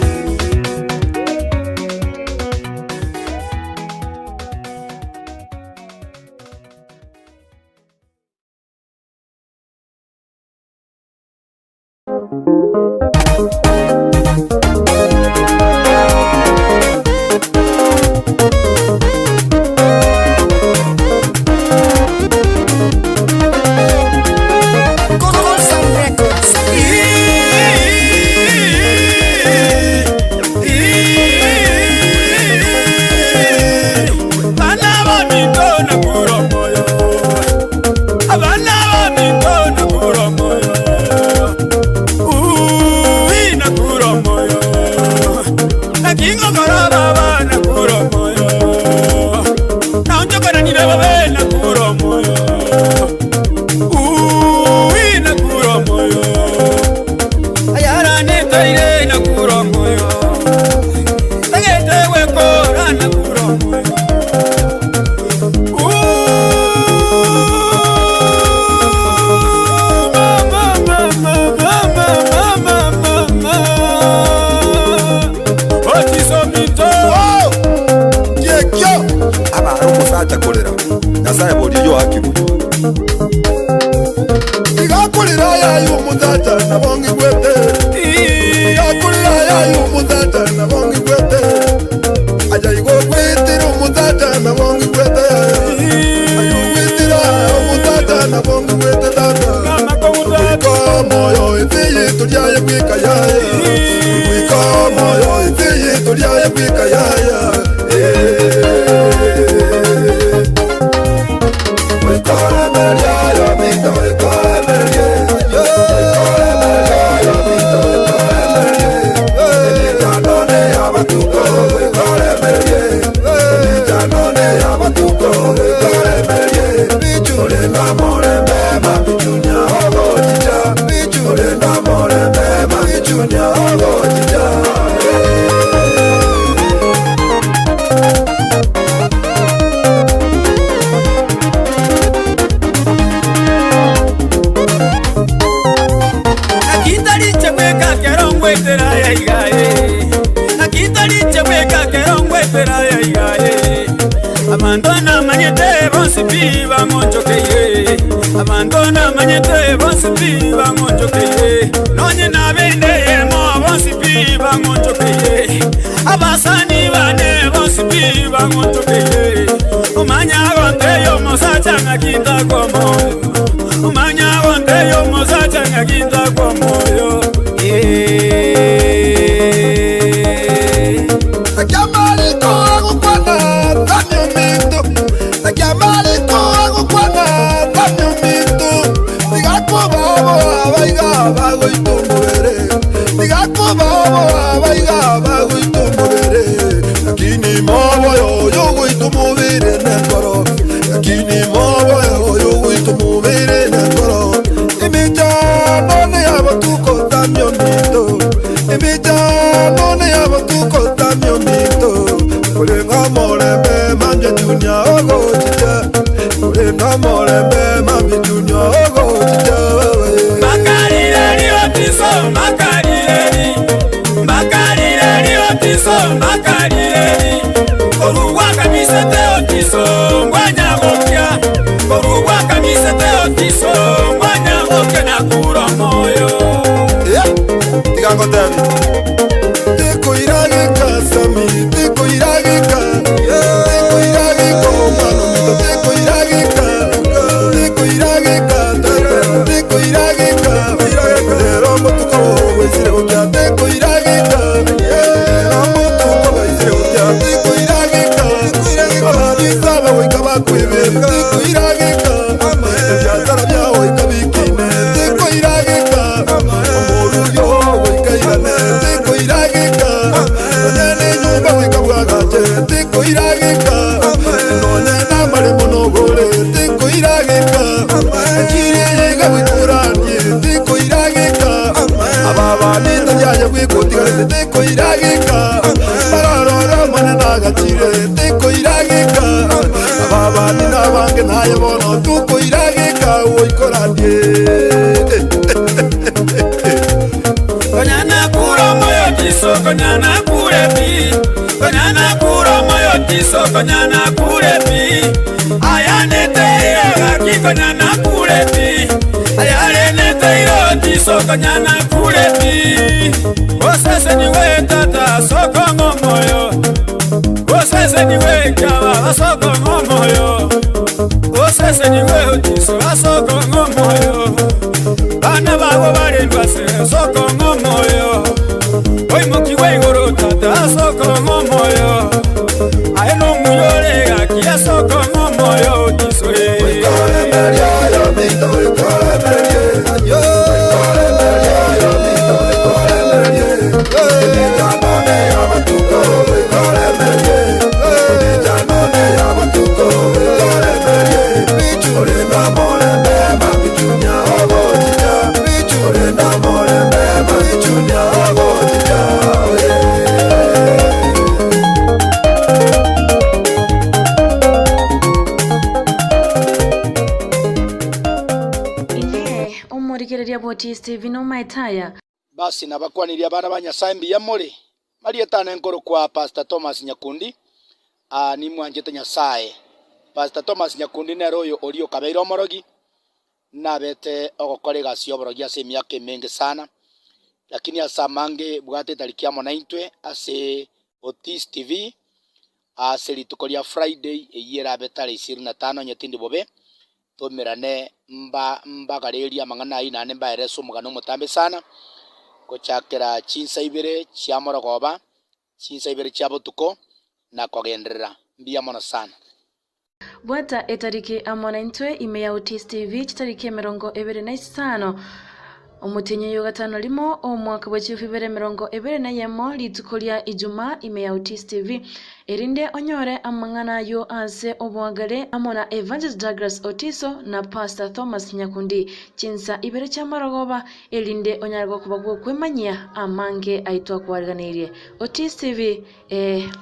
Te yaye bwikotigarete tikoiragika barororo mwana nagachire tikoiragika ababani nabange naye bono tukoiragika oikorandie Konyana kura moyo tiso konyana kure pi konyana kura moyo tiso konyana kure pi ayane teira gaki konyana kure pi ayane teira tiso konyana kure pi osese ni we tata soko ngomoyo osese ni we kawa soko ngomoyo osese ni we tiso soko ngomoyo bana babo barendwa se soko ngomoyo oimukiwe igoro tata soko ngomoyo aye no muyore gaki soko ngomoyo tiso Otis TV no maitaya. Basi nabakwaniria abana ba Nyasaye mbuya more marietane nkoro kwa Pastor Thomas Nyakundi nimwanjete Nyasaye. Pastor Thomas Nyakundi nero oyo orio kabeire omorogi nabete ogokora egasi ya oborogi ase emiaka emenge sana, lakini ase amange bwate tariki amo naintwe ase Otis TV ase rituko ria Friday eyio erabe tarehe 25 nyetindi bobe tomerane mbagareria mang'ana ayi nane mbaerese omogano omotambe sana gochakera chinsa ibere chia morogoba chinsa ibere chia botuko na kogenderera mbuya mono sana. Bwata etariki amo naintwe ime ya Otis TV chitariki 25 omutenyo yo gatano limo omwaka wa 2021 rituko ria Ijumaa ime ya Otis TV erinde onyore amang'ana yo ase obwagare amo na Evangelist Douglas Otiso na Pastor Thomas Nyakundi chinsa ibere cha marogoba erinde onyarwa kuba kwemanyia amange aitwa kwariganirie. Otis TV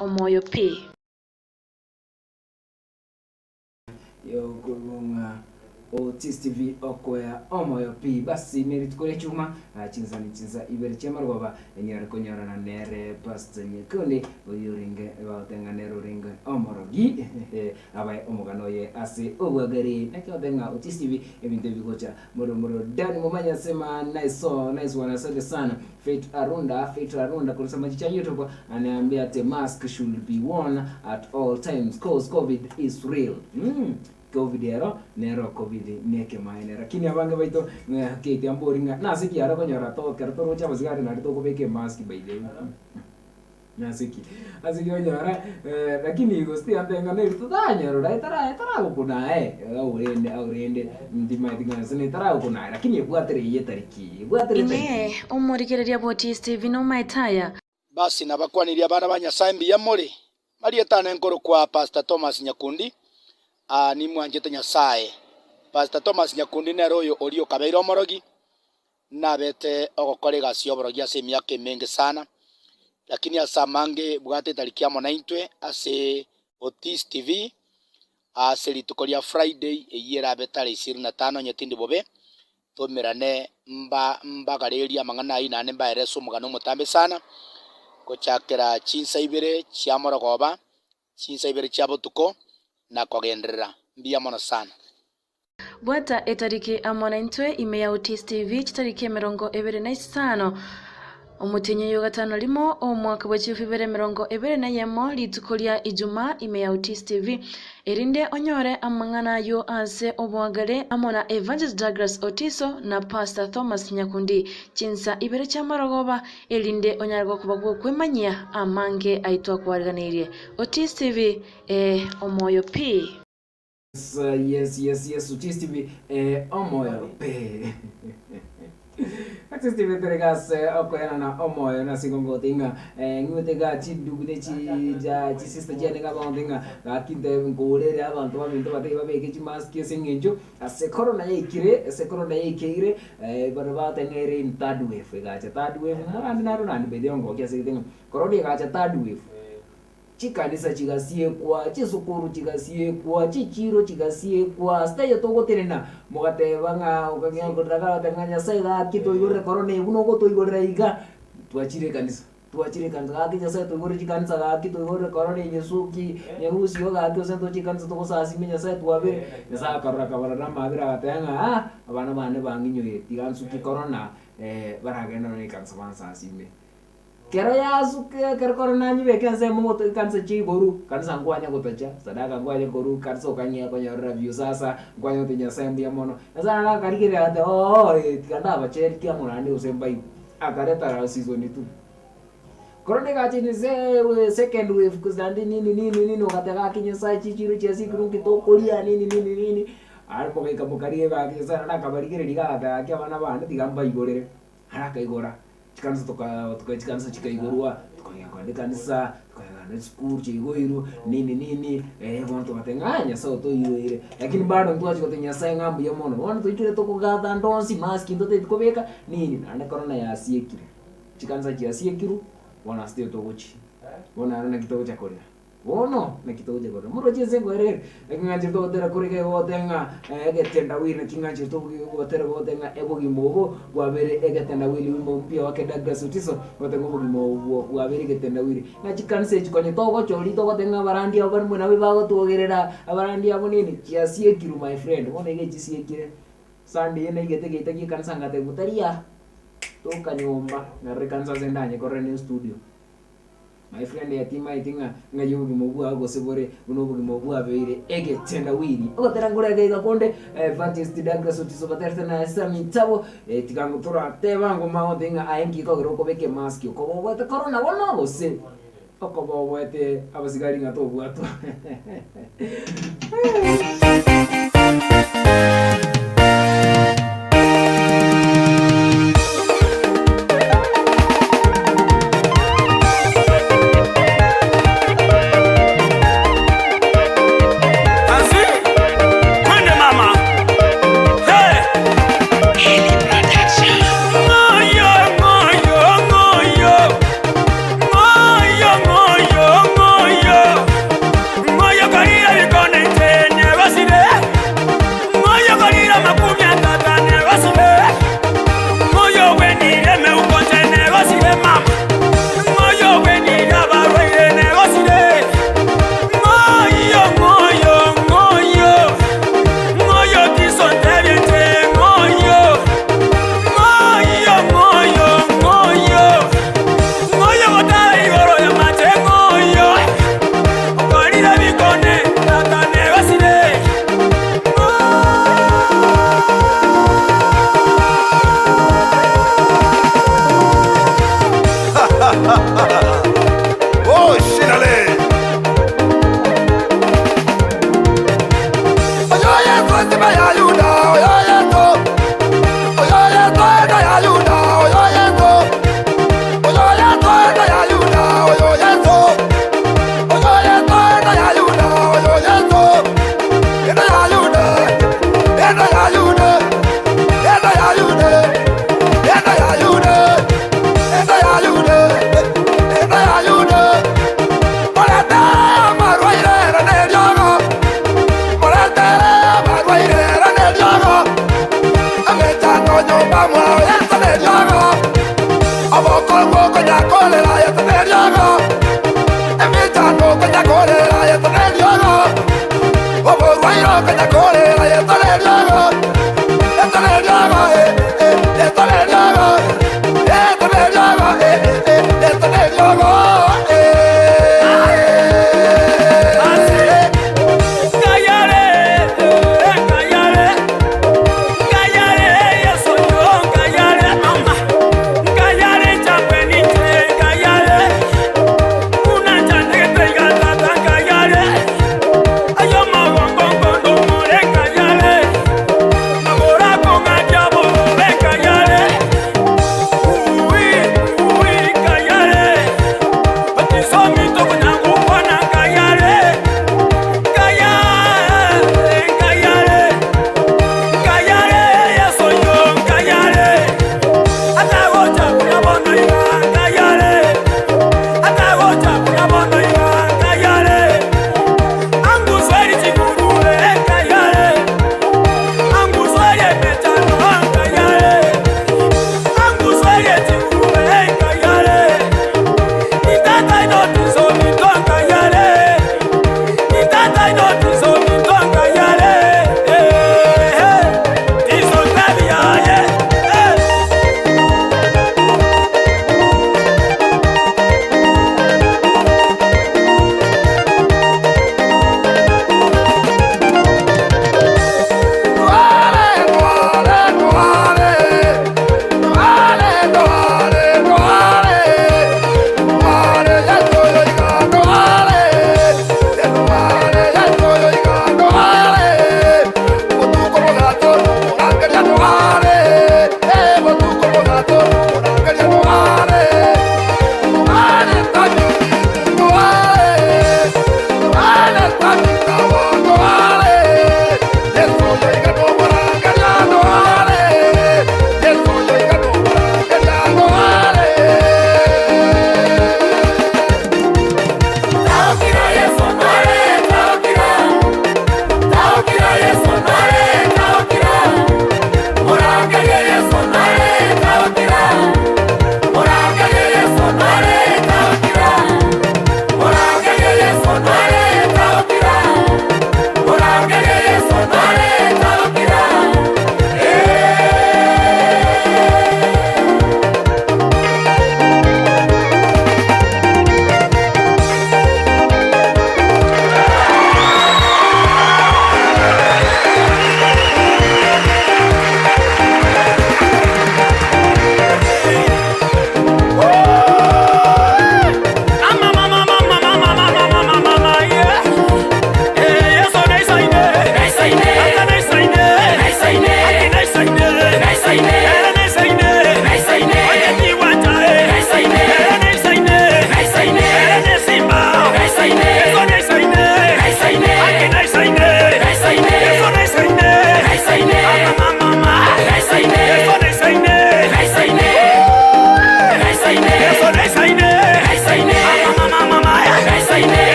omoyo p yo kurunga Otis TV okoya omoyo pi. Basi neritukore chuma chinza ni chinza ibere chemaroba enyare konyorana nere Pastor Nyakundi oyoringe batenga nero ringe omorogi abaye omogano ye ase obwagare nakyo Otis TV ebintu bigocha moro moro dani momanya sema nice so nice one, asante sana. Faith Arunda kutoka machicha YouTube anaambia the mask should be worn at all times cause COVID is real. COVID ero nero COVID neke maene lakini abange baito kete amboringa nasiki ara konyora to kero to rocha basigari nari to kobeke mask by the nasiki asiki onyora lakini gosti antenga ne to danyaro dai tara tara gokuna aurende ndima dinga sene tara gokuna lakini ebwatere yetariki ebwatere ine omorigereria Otis TV no maitaya. Basi nabakwaniria abana ba Nyasaye mbuya more marietane nkoro kwa Pastor Thomas Nyakundi nimwanjete Nyasaye. Pastor Thomas Nyakundi nero oyo orio kabeire omorogi nabete ogokora egasi ya oborogi ase emiaka emenge sana, lakini ase amange bwate tariki amo naintwe ase Otis TV ase rituko ria Friday eyio erabe tarehe 25 nyetindi bobe tomerane mbagareria mang'ana ayi nane mbaerese omogano omotambe sana gochakera chinsa ibere chia morogoba chinsa ibere chia botuko na kogenderera mbuya mono sana. Bwata etariki amo naintwe ime ya Otis TV chitariki 25 omutenyo yo gatano limo omwaka wa 2021 rituko ria Ijumaa ime ya Otis TV erinde onyore amang'ana yo ase obwagare amo na Evangelist Douglas Otiso na Pastor Thomas Nyakundi chinsa ibere cha marogoba erinde onyarwa kuba kwemanyia amange aitwa kwariganirie. Otis TV omoyo p. Yes, yes, yes, Otis TV omoyo p. Ase okoyana omoyo na singongotinga ng'wete ga chindugune chi ja chi sister chiane ga baontinga gakinte ngorere abantu babinto batei babeke chimask ase eng'encho ase corona yaikire ase corona yaikeire bano bateng'ere in third wave gacha third wave murandi naro nandi bediongo kiase gitenga corona igacha third wave chikanisa chigasiekwa chisukuru chigasiekwa chichiro chigasiekwa sitayo togoterena mugateba ng'a ukang'akorera Nyasaye gaki toigorere corona ebu nogotoigorera iga twachire kanisa gaki Nyasaye toigorere chikanisa gaki toigorere corona enyesuki nyerusio gaki ose tochikanisa togosasime Nyasaye twabere Nyasaye akarora kabarora amabere agateba ng'a abana bane bang'inyoire tigansuki corona baragenda none ekanisa bansasime kero yasuke kero corona nyibeke nse moto kanisa chigoru kanisa ngwanya gotacha sadaka ngwanya goru kanisa okanya konyorera view sasa ngwanya te Nyasaye mbuya mono sasa nakarigire ate oh tikanda abacheri kia murande usembai akareta ra season 2 corona gachi se second wave kuzandi nini nini nini okataka Nyasaye chichiro chiasikuru kitokoria nini nini nini arimo kamukarie ba Nyasaye nakabarigire rigata kia abana bande tigamba igorere haraka igora chikanisa tuka chikanisa chikaigorwa tukagenda kwande kanisa tukagenda school chigoiru nini nini bonto batenga Nyasaye toiroire lakini bado mtu achikote Nyasaye ng'ambu ya mono bono toitire tokogatha ndonsi mask ndote tikobeka nini nande corona yasiekire chikanisa chiasiekiru bona sitio togochi bona arona kitogo chakorera bono na kitogo chakorera muro chisengo erere eking'anchire togotera korege gotenga egetendawili neking'anchire togotera gotenga ebogima obo bwabere egetendawili wimbo mpya wake Douglas Otiso gotenga obogima obwo bwabere egetendawili na chikanisa echi konye togochori togotenga abarandi abo bari nabe bagotwogerera abarandi abo nini chiasiekiru my friend bono iga chisiekire Sunday ene igete geita gikanisa ngate gutaria tokanyomba narre kanisa sendanye korre ne studio my friend yatima itinga ngayobugima bwa gosebore buno bugima bwa beire egetendawili ogotera ngorege gakonde Evangelist Douglas Otiso baterete na Sami Tabo tikango tora tebango maotenga aengi kogero kobeke mask okobwete corona bono gose okobwete abasigari ngatobwatwa Ay, yo me voy con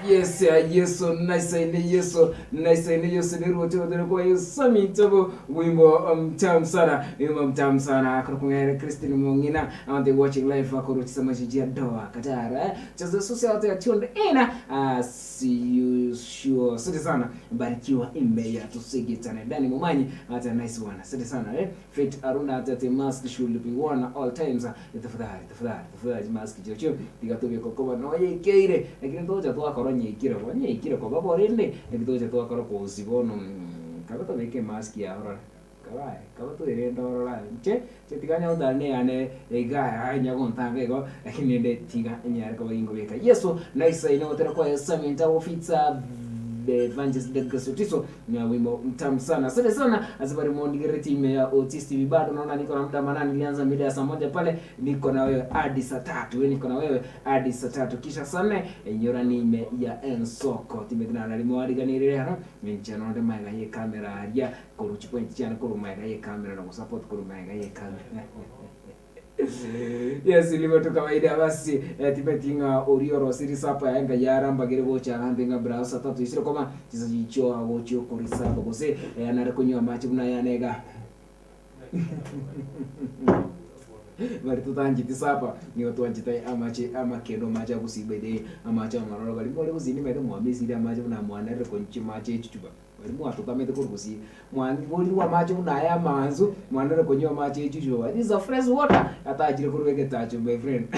Yes, Yesu naisaine, Yesu naisaine, Yesu niruote kwa Yesu mitobo wimbo mtamu sana, wimbo mtamu sana kurukunga Christine Mongina and they watching live akuruchisa majiji doa Katara chazo susi wote tuned in, see you sure. Asante sana, barikiwa imbeya tusigitane Dani Mumanyi hata nice one, asante sana Fit Aruna hata mask should be worn all times. Tafadhali tafadhali tafadhali mask chocho tigatubye kokoba no yekeire lakini toja twakora nyikire bo nyikire ko baborinde ekitoja twakora kuzibono kabato beke mask ya ora kabae kabato irenda ora nche chetiganya udane ane ega anya gontanga ego lakini nde tiga nyare ko ingo beka Yesu naisa inotera kwa Yesu minta ofitsa Evangelist Douglas Otiso na wimbo mtamu sana. Asante sana azabari muondigere timu ya Otis TV. Bado naona niko na muda manani, nilianza mida ya saa 1 pale, niko na wewe hadi saa 3. Wewe niko na wewe hadi saa 3 kisha saa 4 enyora nime ya Ensoko timetina na limwariganirire hano minchano ndo maiga ye kamera aria koruchi point chana koru maiga ye kamera na kusupport koru maiga ye kamera. Yes, ilivyo tu kawaida basi timetinga orioro siri sapa yanga yaramba gere bocha handenga browser tatu isiro koma chizo chicho agocho korisaba gose anare kunywa machi buna yanega bari tutanjiti sapa niyo tuanjita amache amakendo macha kusibede amacha amaroro bari mole kuzini mete mwamisi amache buna mwanare konchi mache chuchuba bari mwatotamete kurukusi mwangoli wa macho unaya manzu mwanare kunywa mache chuchuba. This is a fresh water atajire kurwege tacho my friend.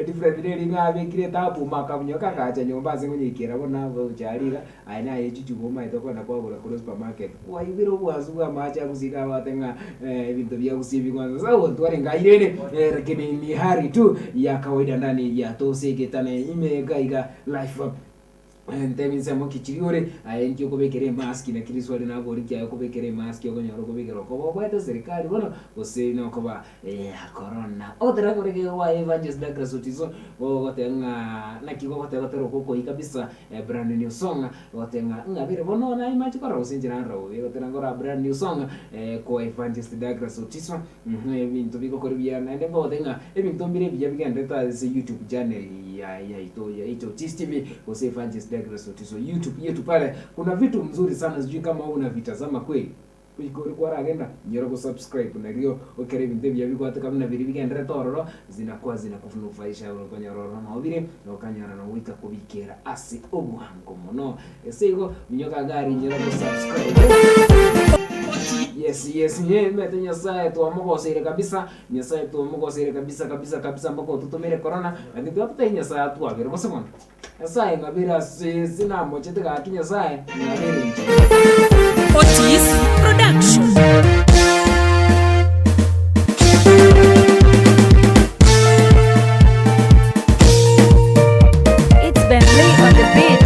Different day ngabe kire tabu makamnyoka kacha nyumba zingunyikira bona bucharira aina yechuchuba maito kona kwagura kuri supermarket waibiro bwazuga macha kusika watenga ebintu bya kusibi kwanza sawa tware ngairene lakini ni hari tu ya kawaida ndani ya toseketane imegaiga life up nteminse kichiriore ayenkio kobekere maski na kiriswali na bori kya kobekere maski okonyora kobekere kobo bwete serikali bono gose no koba ya corona otera korege wa Evangelist Douglas Otiso gotenga nakiko gotega tero koko kabisa brand new song gotenga ngabire bono na imachi kora usinjira ro gotera ngora brand new song ko Evangelist Douglas Otiso ebintu bikokora bya nende gotenga ebintu mbire bijya bigendeta se YouTube channel ya ito ya ito TV gose Evangelist Douglas Otiso YouTube yetu pale kuna vitu mzuri sana, sijui kama unavitazama kweli kuikori kwa agenda nyoro ko subscribe na rio okere bintu bya bikwata kama na biri bigendera tororo zinakuwa zinakunufaisha ukonyororo na obire nokanyara na wika kubikera asi obuhango mono esego minyoka gari nyoro ko subscribe. Yes yes mete Nyasaye tuamugosire kabisa, Nyasaye tuamugosire kabisa kabisa kabisa mpaka tutumire corona lakini twapata Nyasaye tuabire bose bona Nyasaye ngabira sina mochete gaki Nyasaye ngabire. Otis Production. It's Bentley on the beat.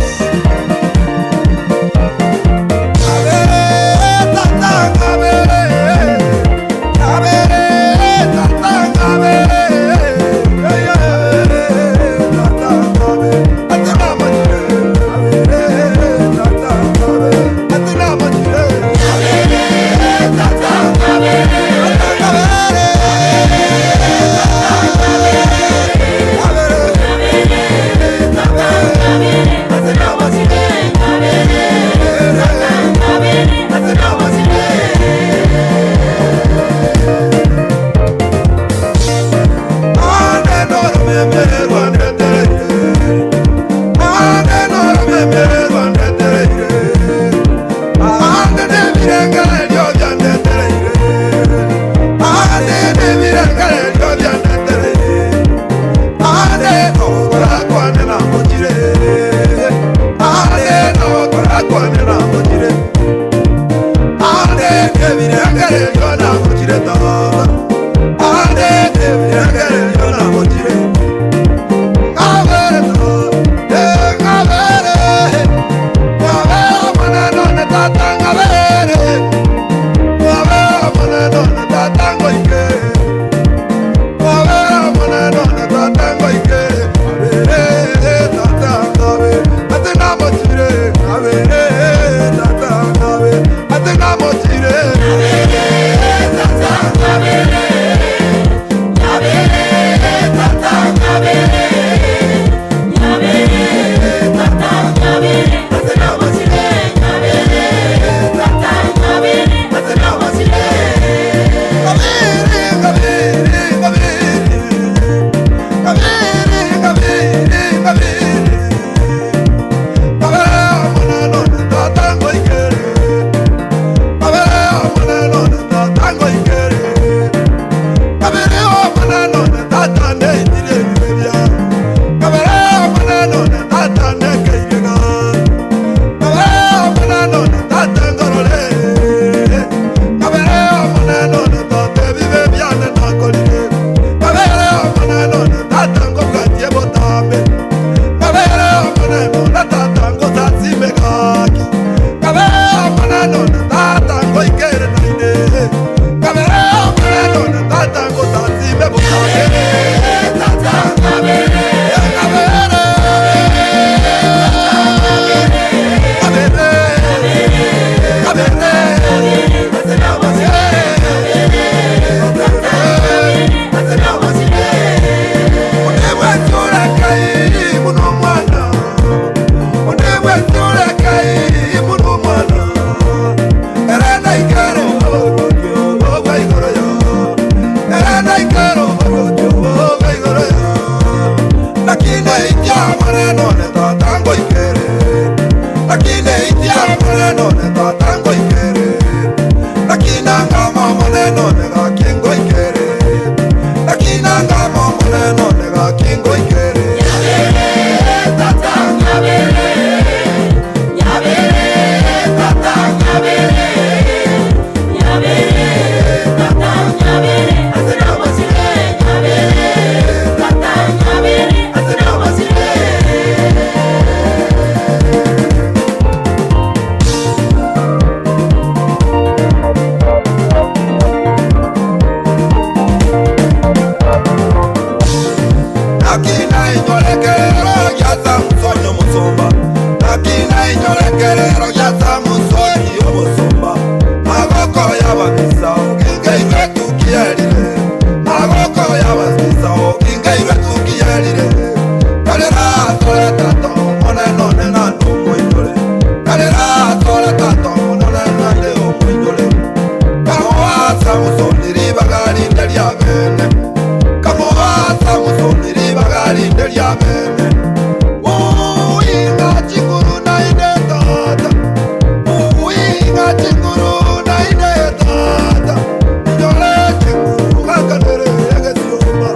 Oikere Nyabere tata nyabere Nyabere tata nyabere Nyabere tata nyabere Asena wasile nyabere tata nyabere Asena wasile. Nakina inyolekelero ya Samsoni omusumba Nakina inyolekelero ya Samsoni omusumba Maboko y'ababisa okingeirwe tukiyelile Maboko y'ababisa okingeirwe tukiyelile Kalera tole tato moneno nena nomuinyole Kalera tole tato moneno nene omuinyole Kamoa Samsoni ribagalinde lyabene Kamoa Samsoni ribagalinde lyabene Uinga chinguru na ine tata Uinga chinguru na ine tata Nyole chinguru makanere egesioma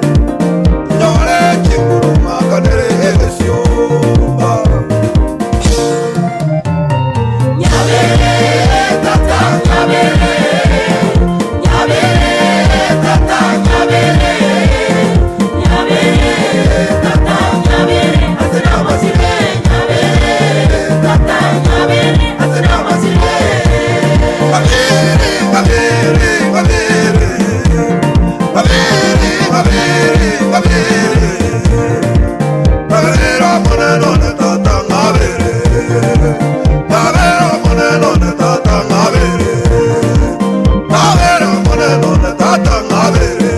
Nyole chinguru makanere egesioma Nyabere tata nyabere Nyabere tata nyabere Nyabere tata nyabere Asena wasile nyabere tata nyabere Asena wasile. Babiri, babiri, babiri Babiri, babiri, babiri Babiri moneno ne tata ngabiri Babiri moneno ne tata ngabiri Babiri moneno ne tata ngabiri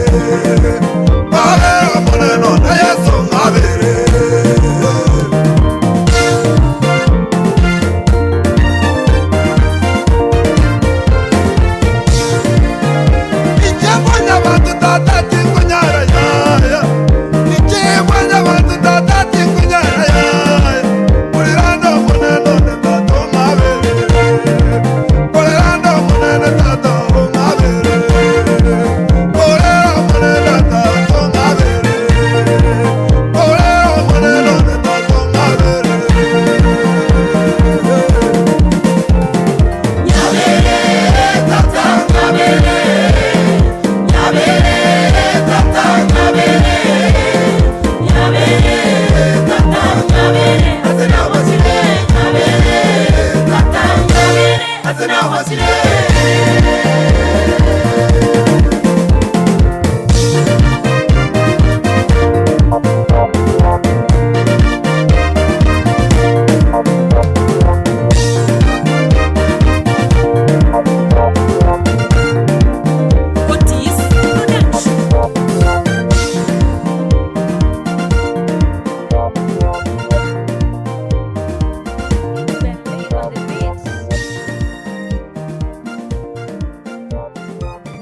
Babiri moneno ne Yesu ngabiri. Ichebwanya bantu tata tingunyara yaya Ichebwanya bantu tata tingunyara yaya Kulirando muneno ne tato ngabere Kulirando munene tato ngabere Kulira munene tato ngabere Kulira muneno ne tato ngabere. Nyabere tata nyabere Nyabere tata nyabere Nyabere tata nyabere Asena wasile nyabere tata nyabere Asena wasile. Otis Production.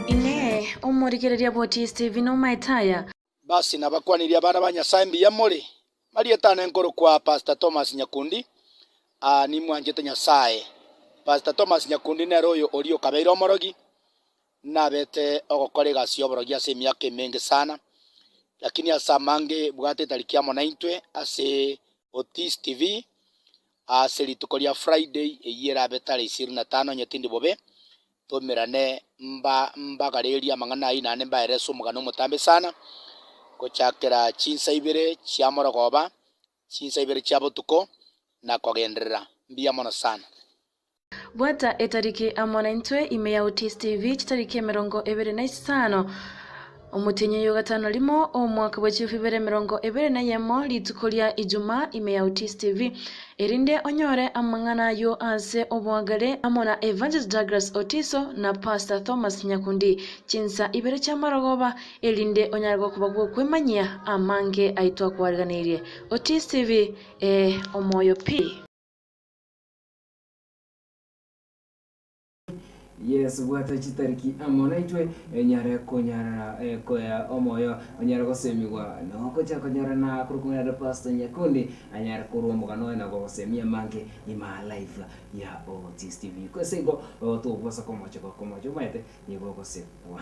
Ine omorigereria bwa Otis TV no maetaya. Basi nabakwaniria abana ba Nyasaye mbuya more marietane nkoro kwa Pastor Thomas Nyakundi nimwanjete Nyasaye. Pastor Thomas Nyakundi nere oyo orio kabeire omorogi nabete ogokora egasi ya oborogi ase emiaka emenge sana lakini ase amange bwate etariki amo naintwe ase Otis TV ase rituko ria Friday eywo erabe tarehe 25 nyetindi bobe tomerane mba mbagareria amang'ana aywo naende mbaerese omogano omotambe sana gochakera chinsa ibere chia morogoba chinsa ibere chia botuko na kogenderera mbuya mono sana. Bwata etariki amo naintwe ime ya Otis TV chitariki 25 omutinyi yo gatano limo omwaka wa 2021 rituko ria Ijumaa ime ya Otis TV erinde onyore amang'ana yo ase obwagare amo na Evangelist Douglas Otiso na Pastor Thomas Nyakundi chinsa ibere cha marogoba erinde onyarwa kuba kwemanyia amange aitwa kwariganirie. Otis TV omoyo P. Yes, bwata chitariki amo naitwe nyare konyara koya omoyo onyara gosemigwa nokocha konyara na kurukung'ana Pastor Nyakundi anyara kurwa mugano na gosemia mange ima live ya Otis TV kwesego tugwasa komocho komocho maete nigo gosekwa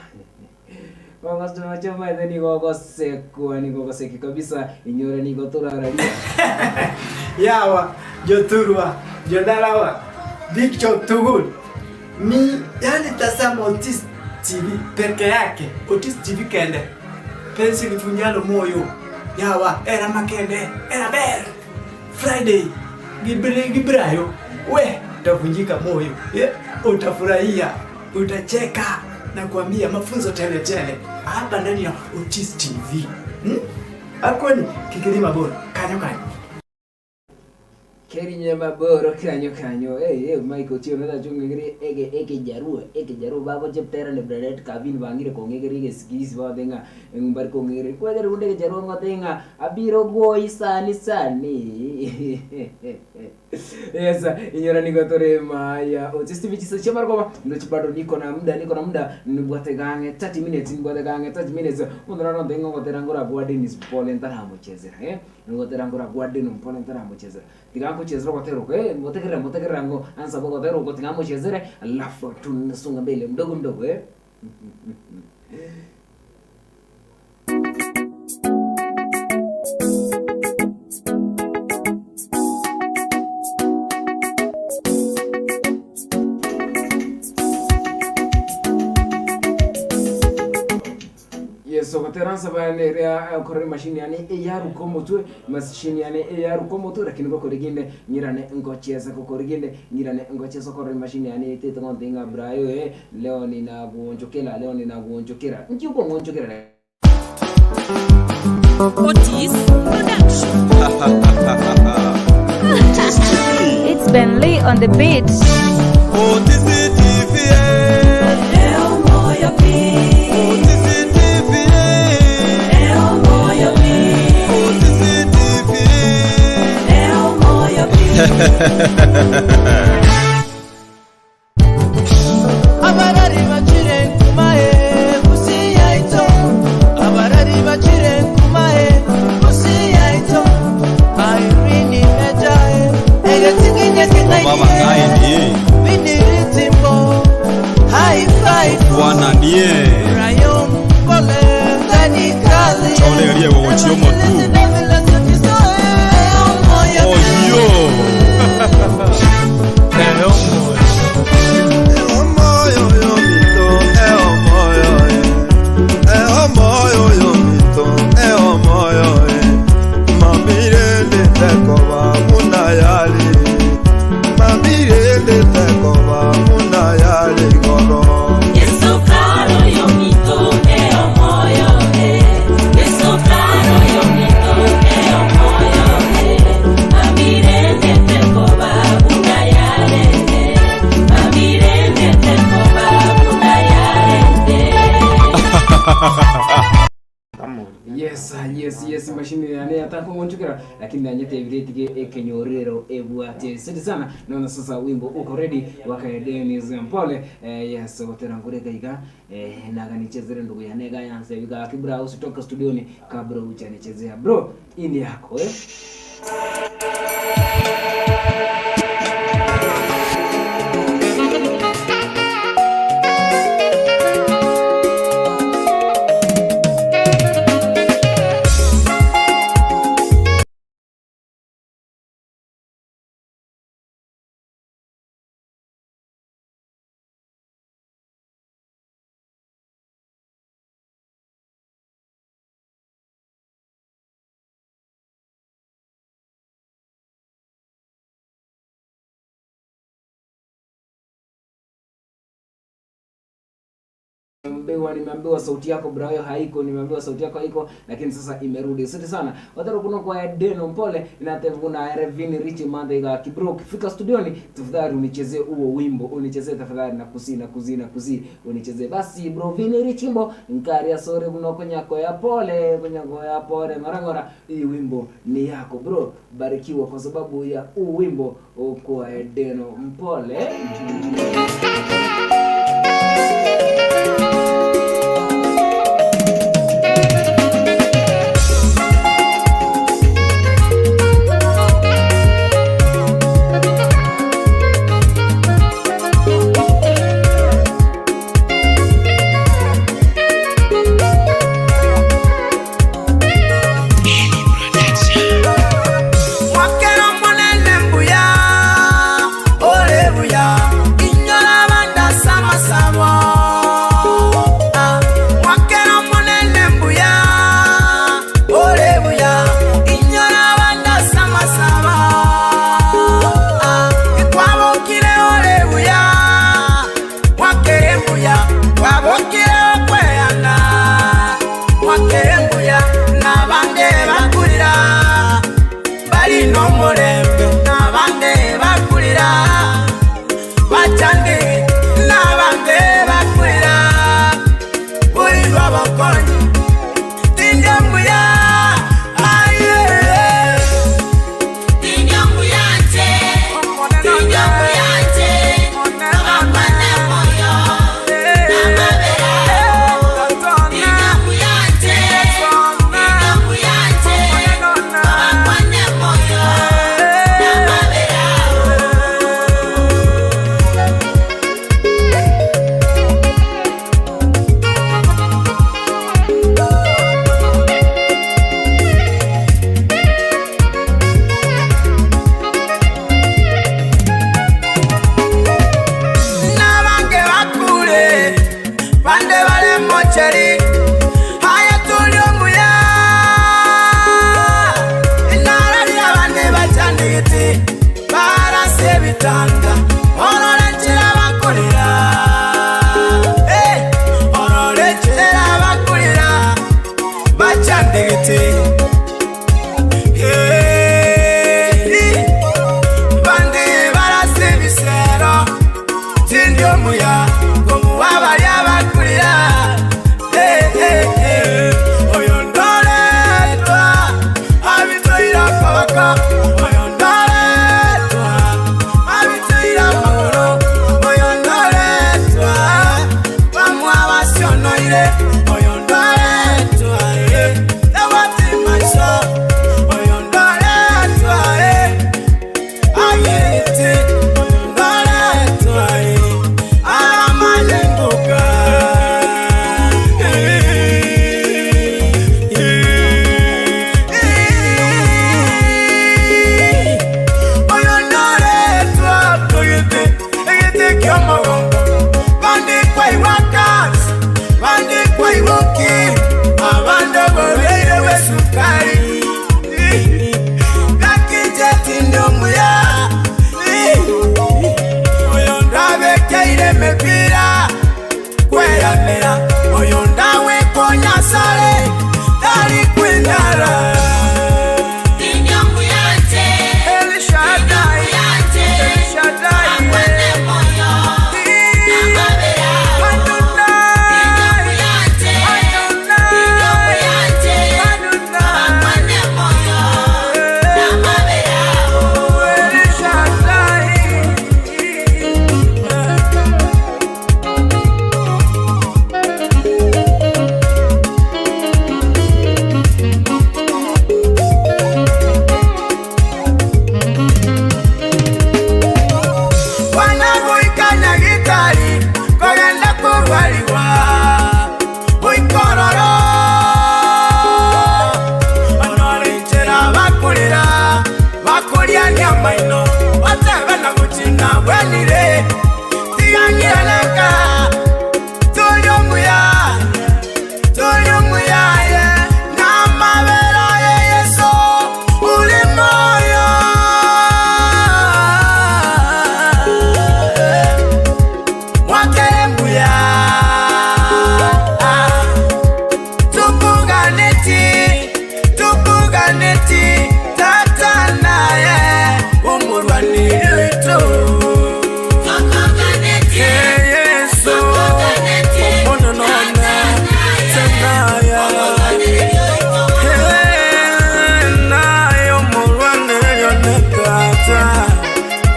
Pastor maete nigo gosekwa nigo goseki kabisa inyora nigo turararia yawa joturwa jodalawa Big Chop Tugul mi yani tazama Otis TV peke yake. Otis TV kende pensi lifunyalo moyo yawa era makende era ber Friday gibrayo we utavunjika moyo yeah, utafurahia utacheka na kuambia mafunzo tele tele hapa ndani ya Otis TV. Akoni kikilima bora kanyo kanyo Keri nyama boro kanyo kanyo. Hey, Michael Tio nada chungegere ege ege jaruo babo cheptera ne bread kabin bangire kongegere gesigisi badenga ngbar kongegere kwegere kunde jaruo ngotenga abiro goi sani sani. Yes, inyora niko tore maya Otis TV chisa chamargo ndo bado niko na muda nibwate gange 30 minutes nibwate gange 30 minutes undra no dengo ngotera ngora gwa Dennis Pole ntara muchezera ngotera ngora gwa Dennis Pole ntara muchezera tigamuchezera gotero motekerera ngo ansa bogotero go tigamuchezera alafu tunasonga mbele mdogo mdogo. So koteransa banerea korre machine yani eyaru komotu machine yani eyaru komotu lakini kokoriginde nyirane ngocheza kokoriginde nyirane ngocheza korre machine yani tete ngontinga brayo leo ninaguonjokela nkiuko ngonjokela Otis Production. It's Ben Lee on the beat. Otis TV. Leo moyo pi. Otis TV. Leo moyo pi. Otis TV. Leo moyo pi. Abarari bachire kumae kusiyaito. Abarari bachire kumae kusiyaito. Irene mejae egetinye Baba ngaye Biniritimbo high five wana nie Rayon pole tani kali Chole rie wo chiomo tu. Oyo. Yes, mashine yani atako ngonjukira lakini nanyete eviretige ekenyorero ebwate sidi sana. Naona sasa wimbo uko ready wakaedeni Mpole. Yes, gotera ngureka iga naga nichezere ndugu ya nega yanse biga kibra usitoka studioni kabla uchanichezea bro ini yako. Nimeambiwa sauti yako brayo haiko, nimeambiwa sauti yako haiko, lakini sasa imerudi. Asante sana. Wataro kuna kwa Deno Mpole na tevuna Revin Rich Mandega Kibro. Ukifika studioni tafadhali unichezee huo wimbo, unichezee tafadhali na kusi na kuzi na kuzi, unichezee basi bro Vini Rich Mbo nkaria sore mnoko nyako ya pole, kunyako ya pole marangora. Hii wimbo ni yako bro, barikiwa kwa sababu ya huu wimbo kwa Deno Mpole.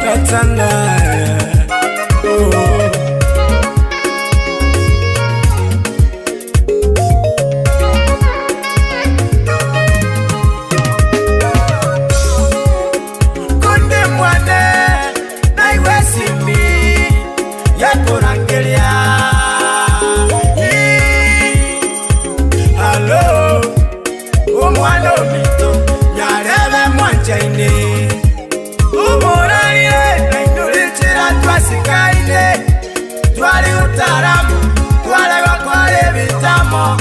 Tata naye. Oh. twanchaine Umoralire na indulitira twasikaine Twali utaramu, twale wakwale bitamo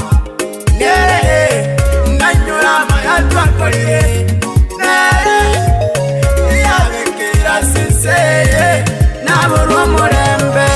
Nere, nanyura maya twakolire Nere, yabikira siseye Naburwa murembe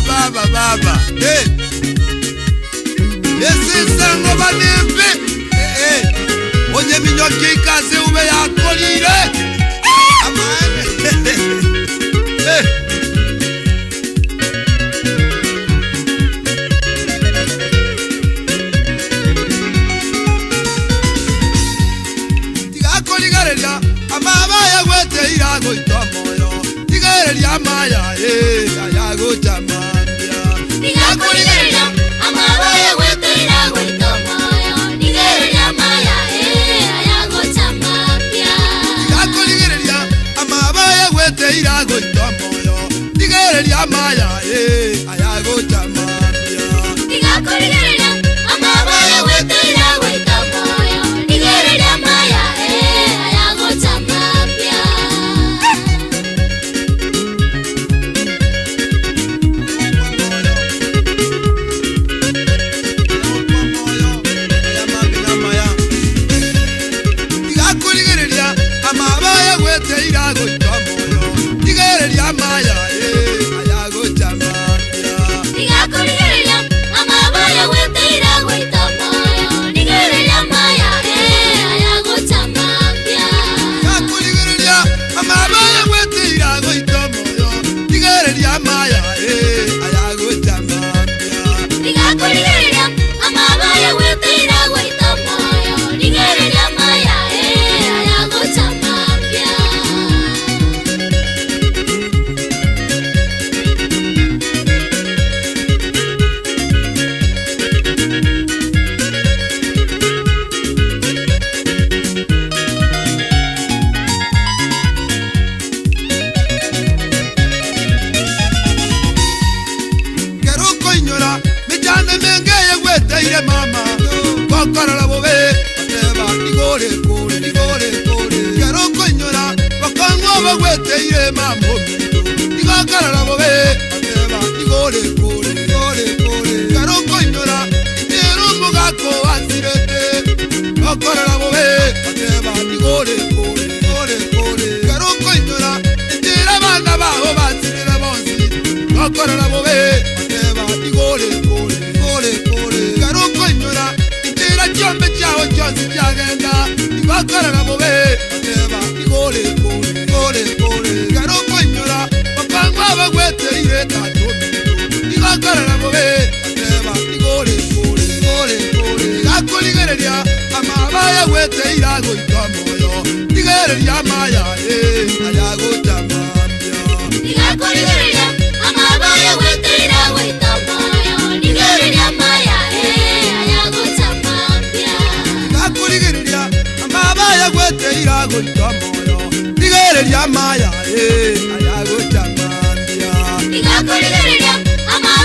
Baba, baba, hey. Esisa ngoba nimbi, hey, hey. Onye minyoki kaze ube yakolire. Amane. Hey. Tigakoligareria, amaba yagwete irago itomoyo. Tigareria maya, eh, ayago chama. Tigakoligareria, amaba yagwete irago itomoyo. Tigareria maya, eh, ayago chamapia. Tigakoligareria, amaba yagwete irago itomoyo. Tigareria maya, eh, ayago chamapia. Tigakoligareria, amaba yagwete irago itomoyo. Tigareria maya, eh, ayago chamapia.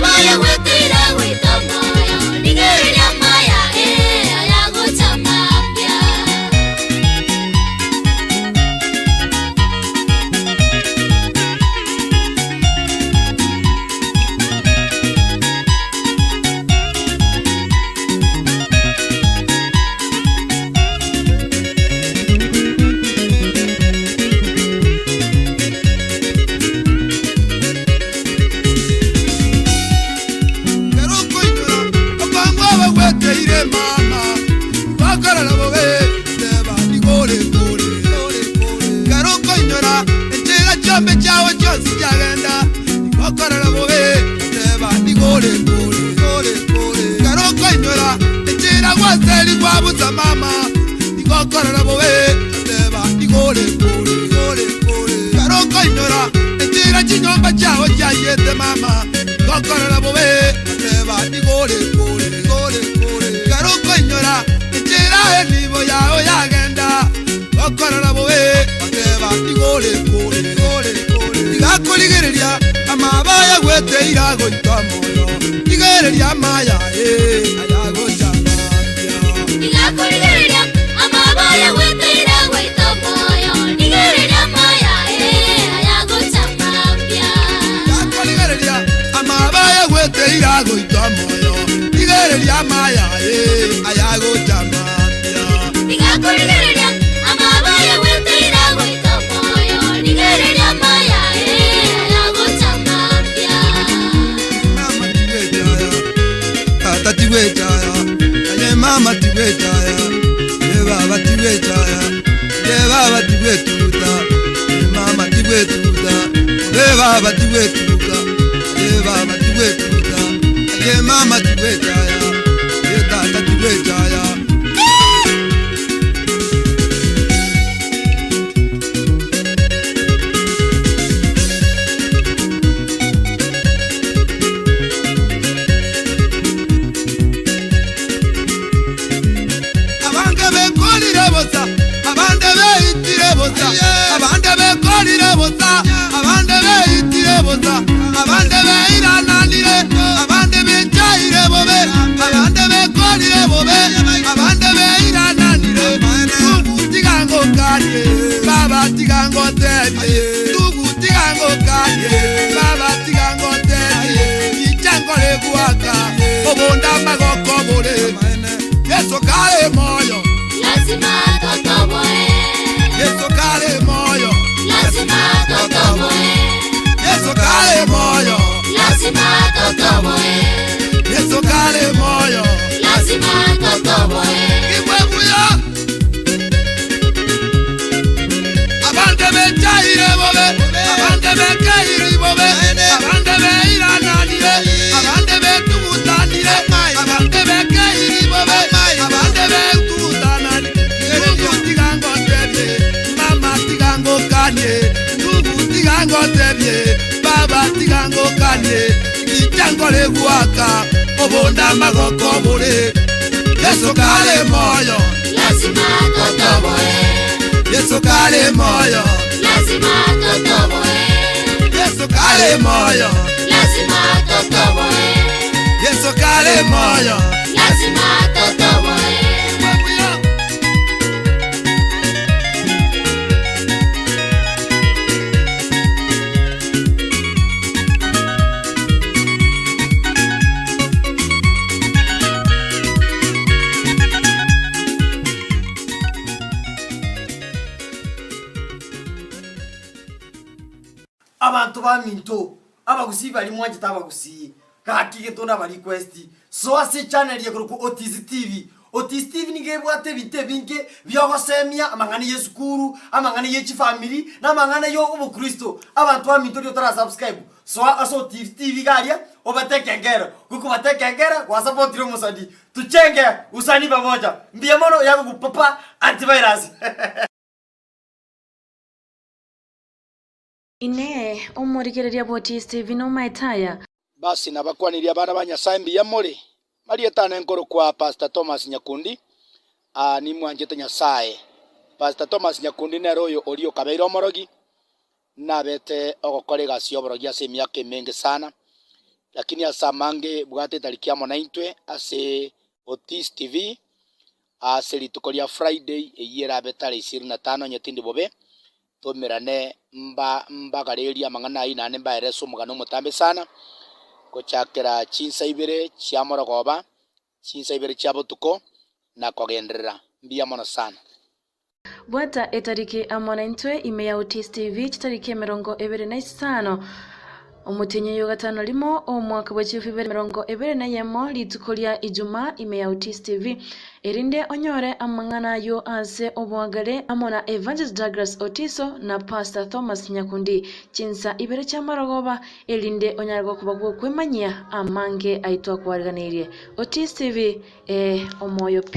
Maya, chionsi chiagenda Gokorora bobe teba nigore kore kore kore Karoko inyora echira gwaseri gwabusa mama Gokorora bobe teba nigore kore kore kore Karoko inyora echira chinyomba chiao chiayete mama Gokorora bobe teba nigore kore kore kore Karoko inyora echira enibo yao yagenda Gokorora bobe teba nigore kore kore kore Igakorigereria amabaya gwete iragoita moyo Igereria maya ayagocha mambia Igakorigereria amabaya gwete iragoita moyo Igereria maya ayagocha mambia Igakorigereria amabaya gwete iragoita moyo Igereria maya ayagocha mambia Igakorigereria amabaya gwete iragoita moyo Igereria maya ayagocha mambia Mama tigwechaya tata tigwechaya aye mama tigwechaya ye baba tigwechaya ye baba tigwetuta ye mama tigwetuta ye baba tigwetuta ye baba tigwetuta aye mama tigwechaya ye tata tigwechaya. Abande bekolire bosa, abande beitire bosa, abande beirananire, abande bechaire bobe, abande bekolire bobe, abande beirananire. Tugutigango kanye, baba tigango tebie, tugutigango kanye, baba tigango tebie. Ichango leguaka, obonda magoko bore. Yesu kale moyo, lazima totoboe. Yesu kale moyo, lazima totoboe. Yesu kale moyo, lazima totoboe. Yesu kale moyo, lazima totoboe. Igwebuya abande bechaire bobe, abande bekeiri bobe, abande beirananire, abande betugutanire, abande bekeiri bobe, abande betugutanani. Tugutigango tebie, mama tigango kanye, tugutigango tebie, baba tigango kanye. Ichango leguaka, obonda magoko bore. Yesu kale moyo, lazima totoboe. Yesu kale moyo, lazima totoboe. Yesu kale moyo, lazima totoboe. Yesu kale moyo, lazima totoboe. Abantu ba minto abagusi bali mwanje tabagusi kakige tona ba request so ase channel ye kuruku Otis TV. Otis TV nige bwate binte binge byogosemia amangana ye sukuru amangana ye chifamily na amangana yo ubukristo. Abantu ba minto tara subscribe so ase Otis TV garia obatekengera kuko batekengera kwa support ro musadi tuchenge usani pamoja mbia mono yako kupapa antivirus. Ine omorigereria bwa Otis TV no maitaya. Basi nabakwaniria abana ba Nyasaye mbuya more marietane nkoro kwa Pastor Thomas Nyakundi nimwanjete Nyasaye. Pastor Thomas Nyakundi nero oyo orio kabeire omorogi nabete ogokora egasi ya oborogi ase emiaka emenge sana, lakini ase amange bwate tariki amo naintwe ase Otis TV ase rituko ria Friday eyio erabe tarehe 25 nyetindi bobe tomerane mba mbagareria amang'ana ayio nane mbaerese omogano omotambe sana gochakera chinsa ibere chia morogoba chinsa ibere chia botuko na kogenderera mbuya mono sana. Bwata etariki amo naintwe ime ya Otis TV chitariki 25 Omutenyo yo gatano limo omwaka wa 2021 rituko lya Ijumaa ime ya Otis TV erinde onyore amang'ana yo ase obwagale amona Evangelist Douglas Otiso na Pastor Thomas Nyakundi chinsa ibere cha marogoba erinde onyargo kubagwo kwemanyia amange aitwa kwariganirie. Otis TV omoyo P.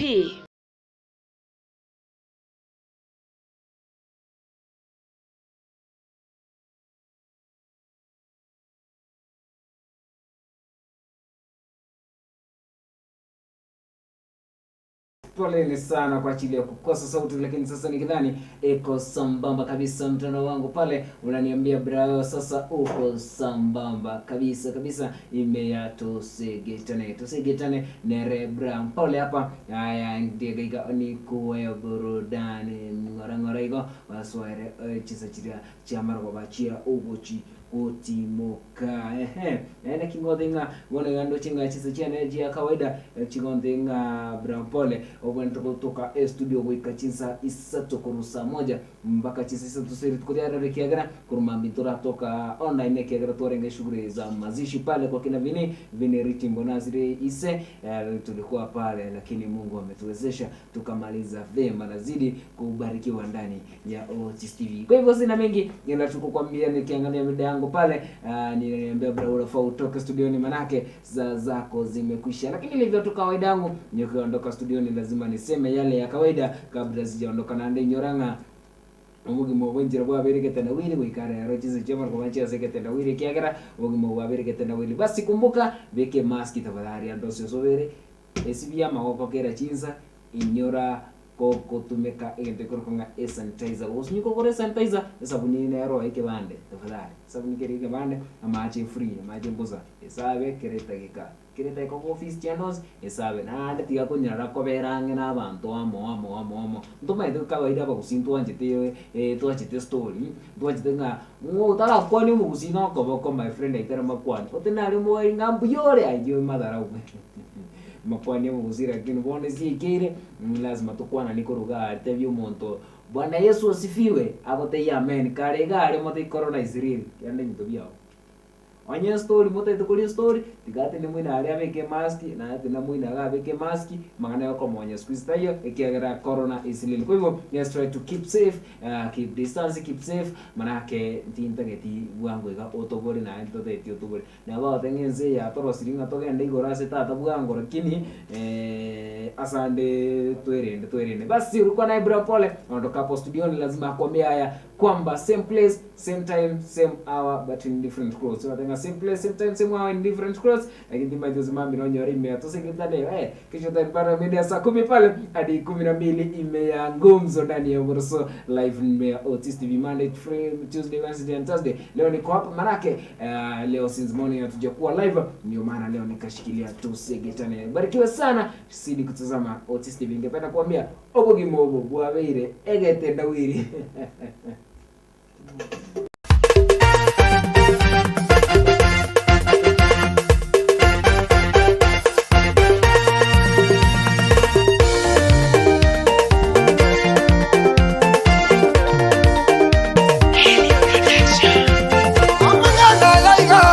Poleni sana kwa ajili ya kukosa sauti, lakini sasa nikidhani iko sambamba kabisa. Mtandao wangu pale unaniambia bravo, sasa uko sambamba kabisa kabisa. Imeya tusegetane tusegetane nere bra pole hapa. Haya ndiye ni kuwe burudani ngora ngora iko waswere chisa chiria chiamara bachia ugochi kutimoka ene kingodinga wona gando chinga chisa chiane jia kawaida chingodinga brampole obwento kutoka studio goika chinsa isato kurusa moja mpaka chinsa isato siri tukudiara rekiagara kuruma mitora toka online kiagara torenga shughuli za mazishi pale kwa kina vini vini Ritimbo Naziri ise tulikuwa pale, lakini Mungu ametuwezesha tukamaliza vema na zidi kubarikiwa ndani ya Otis TV. Kwa hivyo sina mengi ninachokukwambia, nikiangalia muda yangu pale niliniambia bra unafaa utoke studioni manake za zako zimekwisha, lakini ilivyo tu kawaida yangu nikiondoka studioni lazima niseme yale ya kawaida kabla sijaondoka. Na ndi nyoranga omugimo bwenjira bwaberekete na wili goikara rochize chema kwa sekete na wili kiagera omugimo bwaberekete na wili. Basi kumbuka beke maski tafadhali andosio sobere esibia magoko kera chinsa inyora kotumeka egente korkonga sanitizer usinyuko kore sanitizer sabuni nero ikebande tafadhali sabuni kere ikebande amache free amache mbuza esabe kereta gika kereta ko office channels esabe na tiga kunyara koberange na abantu amo amo amo amo ndoma edo kawaida bagusintu anjete twachete story twachete nga mutara kwani mugusino koboko my friend aitara makwani otenari mo ngambuyore ayo madara makwani mugusira lakini bonde si lazima tukwana nikoruga tebyo omonto Bwana Yesu asifiwe agote amen kare gare mote corona isiriri yande nyito byao onye story mote tukuri story tigate ni mwina ari abeke maski na ate na mwina aga abeke maski magana yako monya squeeze tayo ikiagera corona isiriri. Kwa hivyo let's try to keep safe, keep distance, keep safe manake ntintageti bwango iga otobore na ntote ti otobore na bao tengenze ya toro siringa togende igora se tata bwango lakini asande twerende twerende. Basi ulikuwa na Ibra pole ondoka hapo studio ni lazima akwambia haya kwamba same place same time same hour but in different clothes. So tenga same place same time same hour in different clothes, lakini timba hizo mambo nonyo ime atoseketane kesho tanipata mida saa 10 pale hadi 12 ime ngumzo ndani ya Moroso live ime Otis TV Monday Tuesday Wednesday and Thursday. Leo niko hapa manake leo since morning hatujakuwa live, ndio maana leo nikashikilia tusegetane. Barikiwe sana sidi kutazama Otis TV. Ningependa kuambia obogimobo bwabeire egete ndawiri. Amagana ya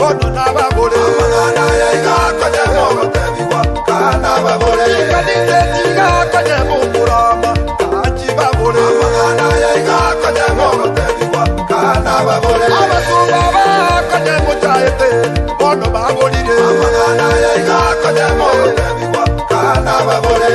Bono nababore amang'ana yaigakonya mogotebigwa kana babore Chikanisa chigakonya mokurama kachi babore amang'ana yaigakonya mogotebigwa kana babore Abasumba bakonya mochaete bono baborire amang'ana yaigakonya mogotebigwa kana babore.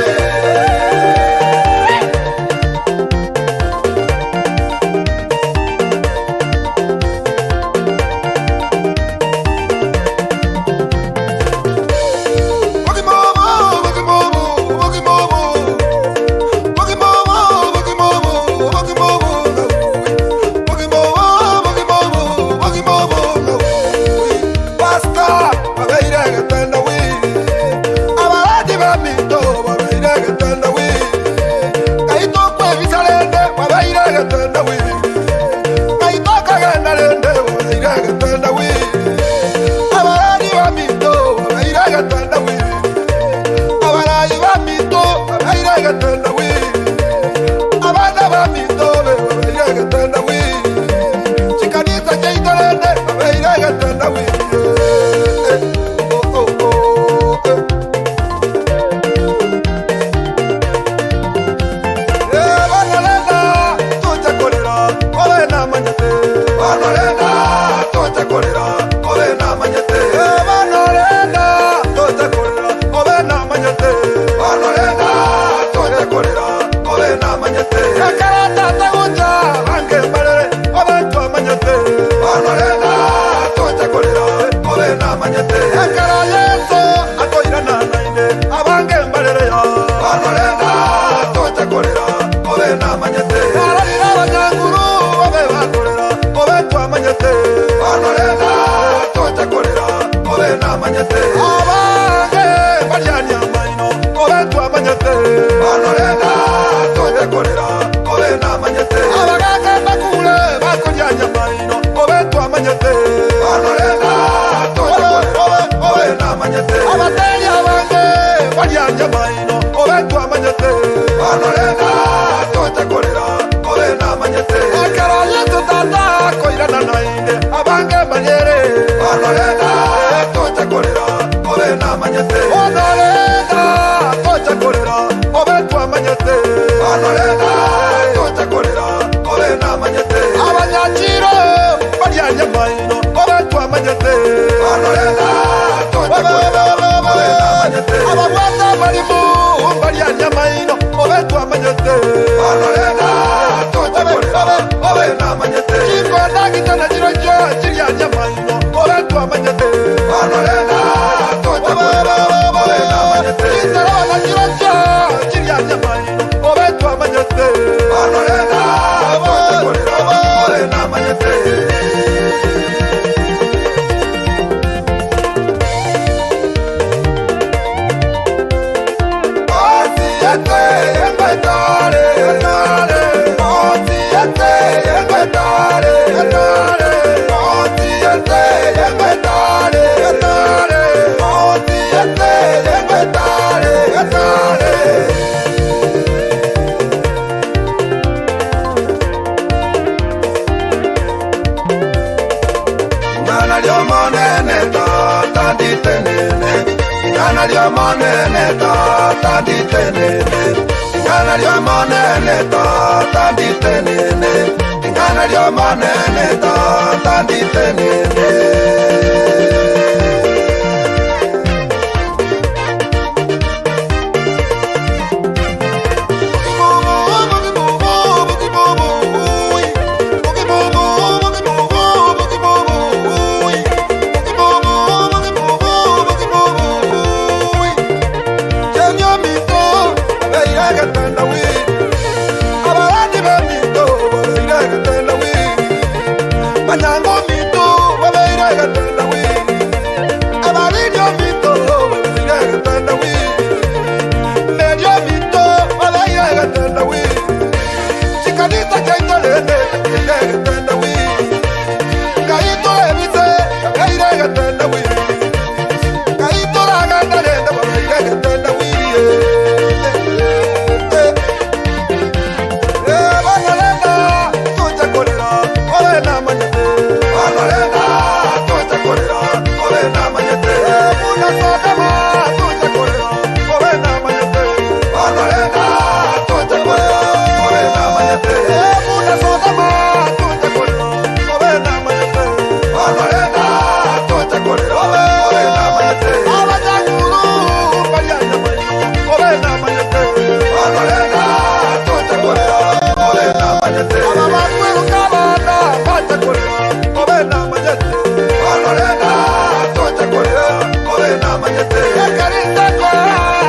Ekarintako.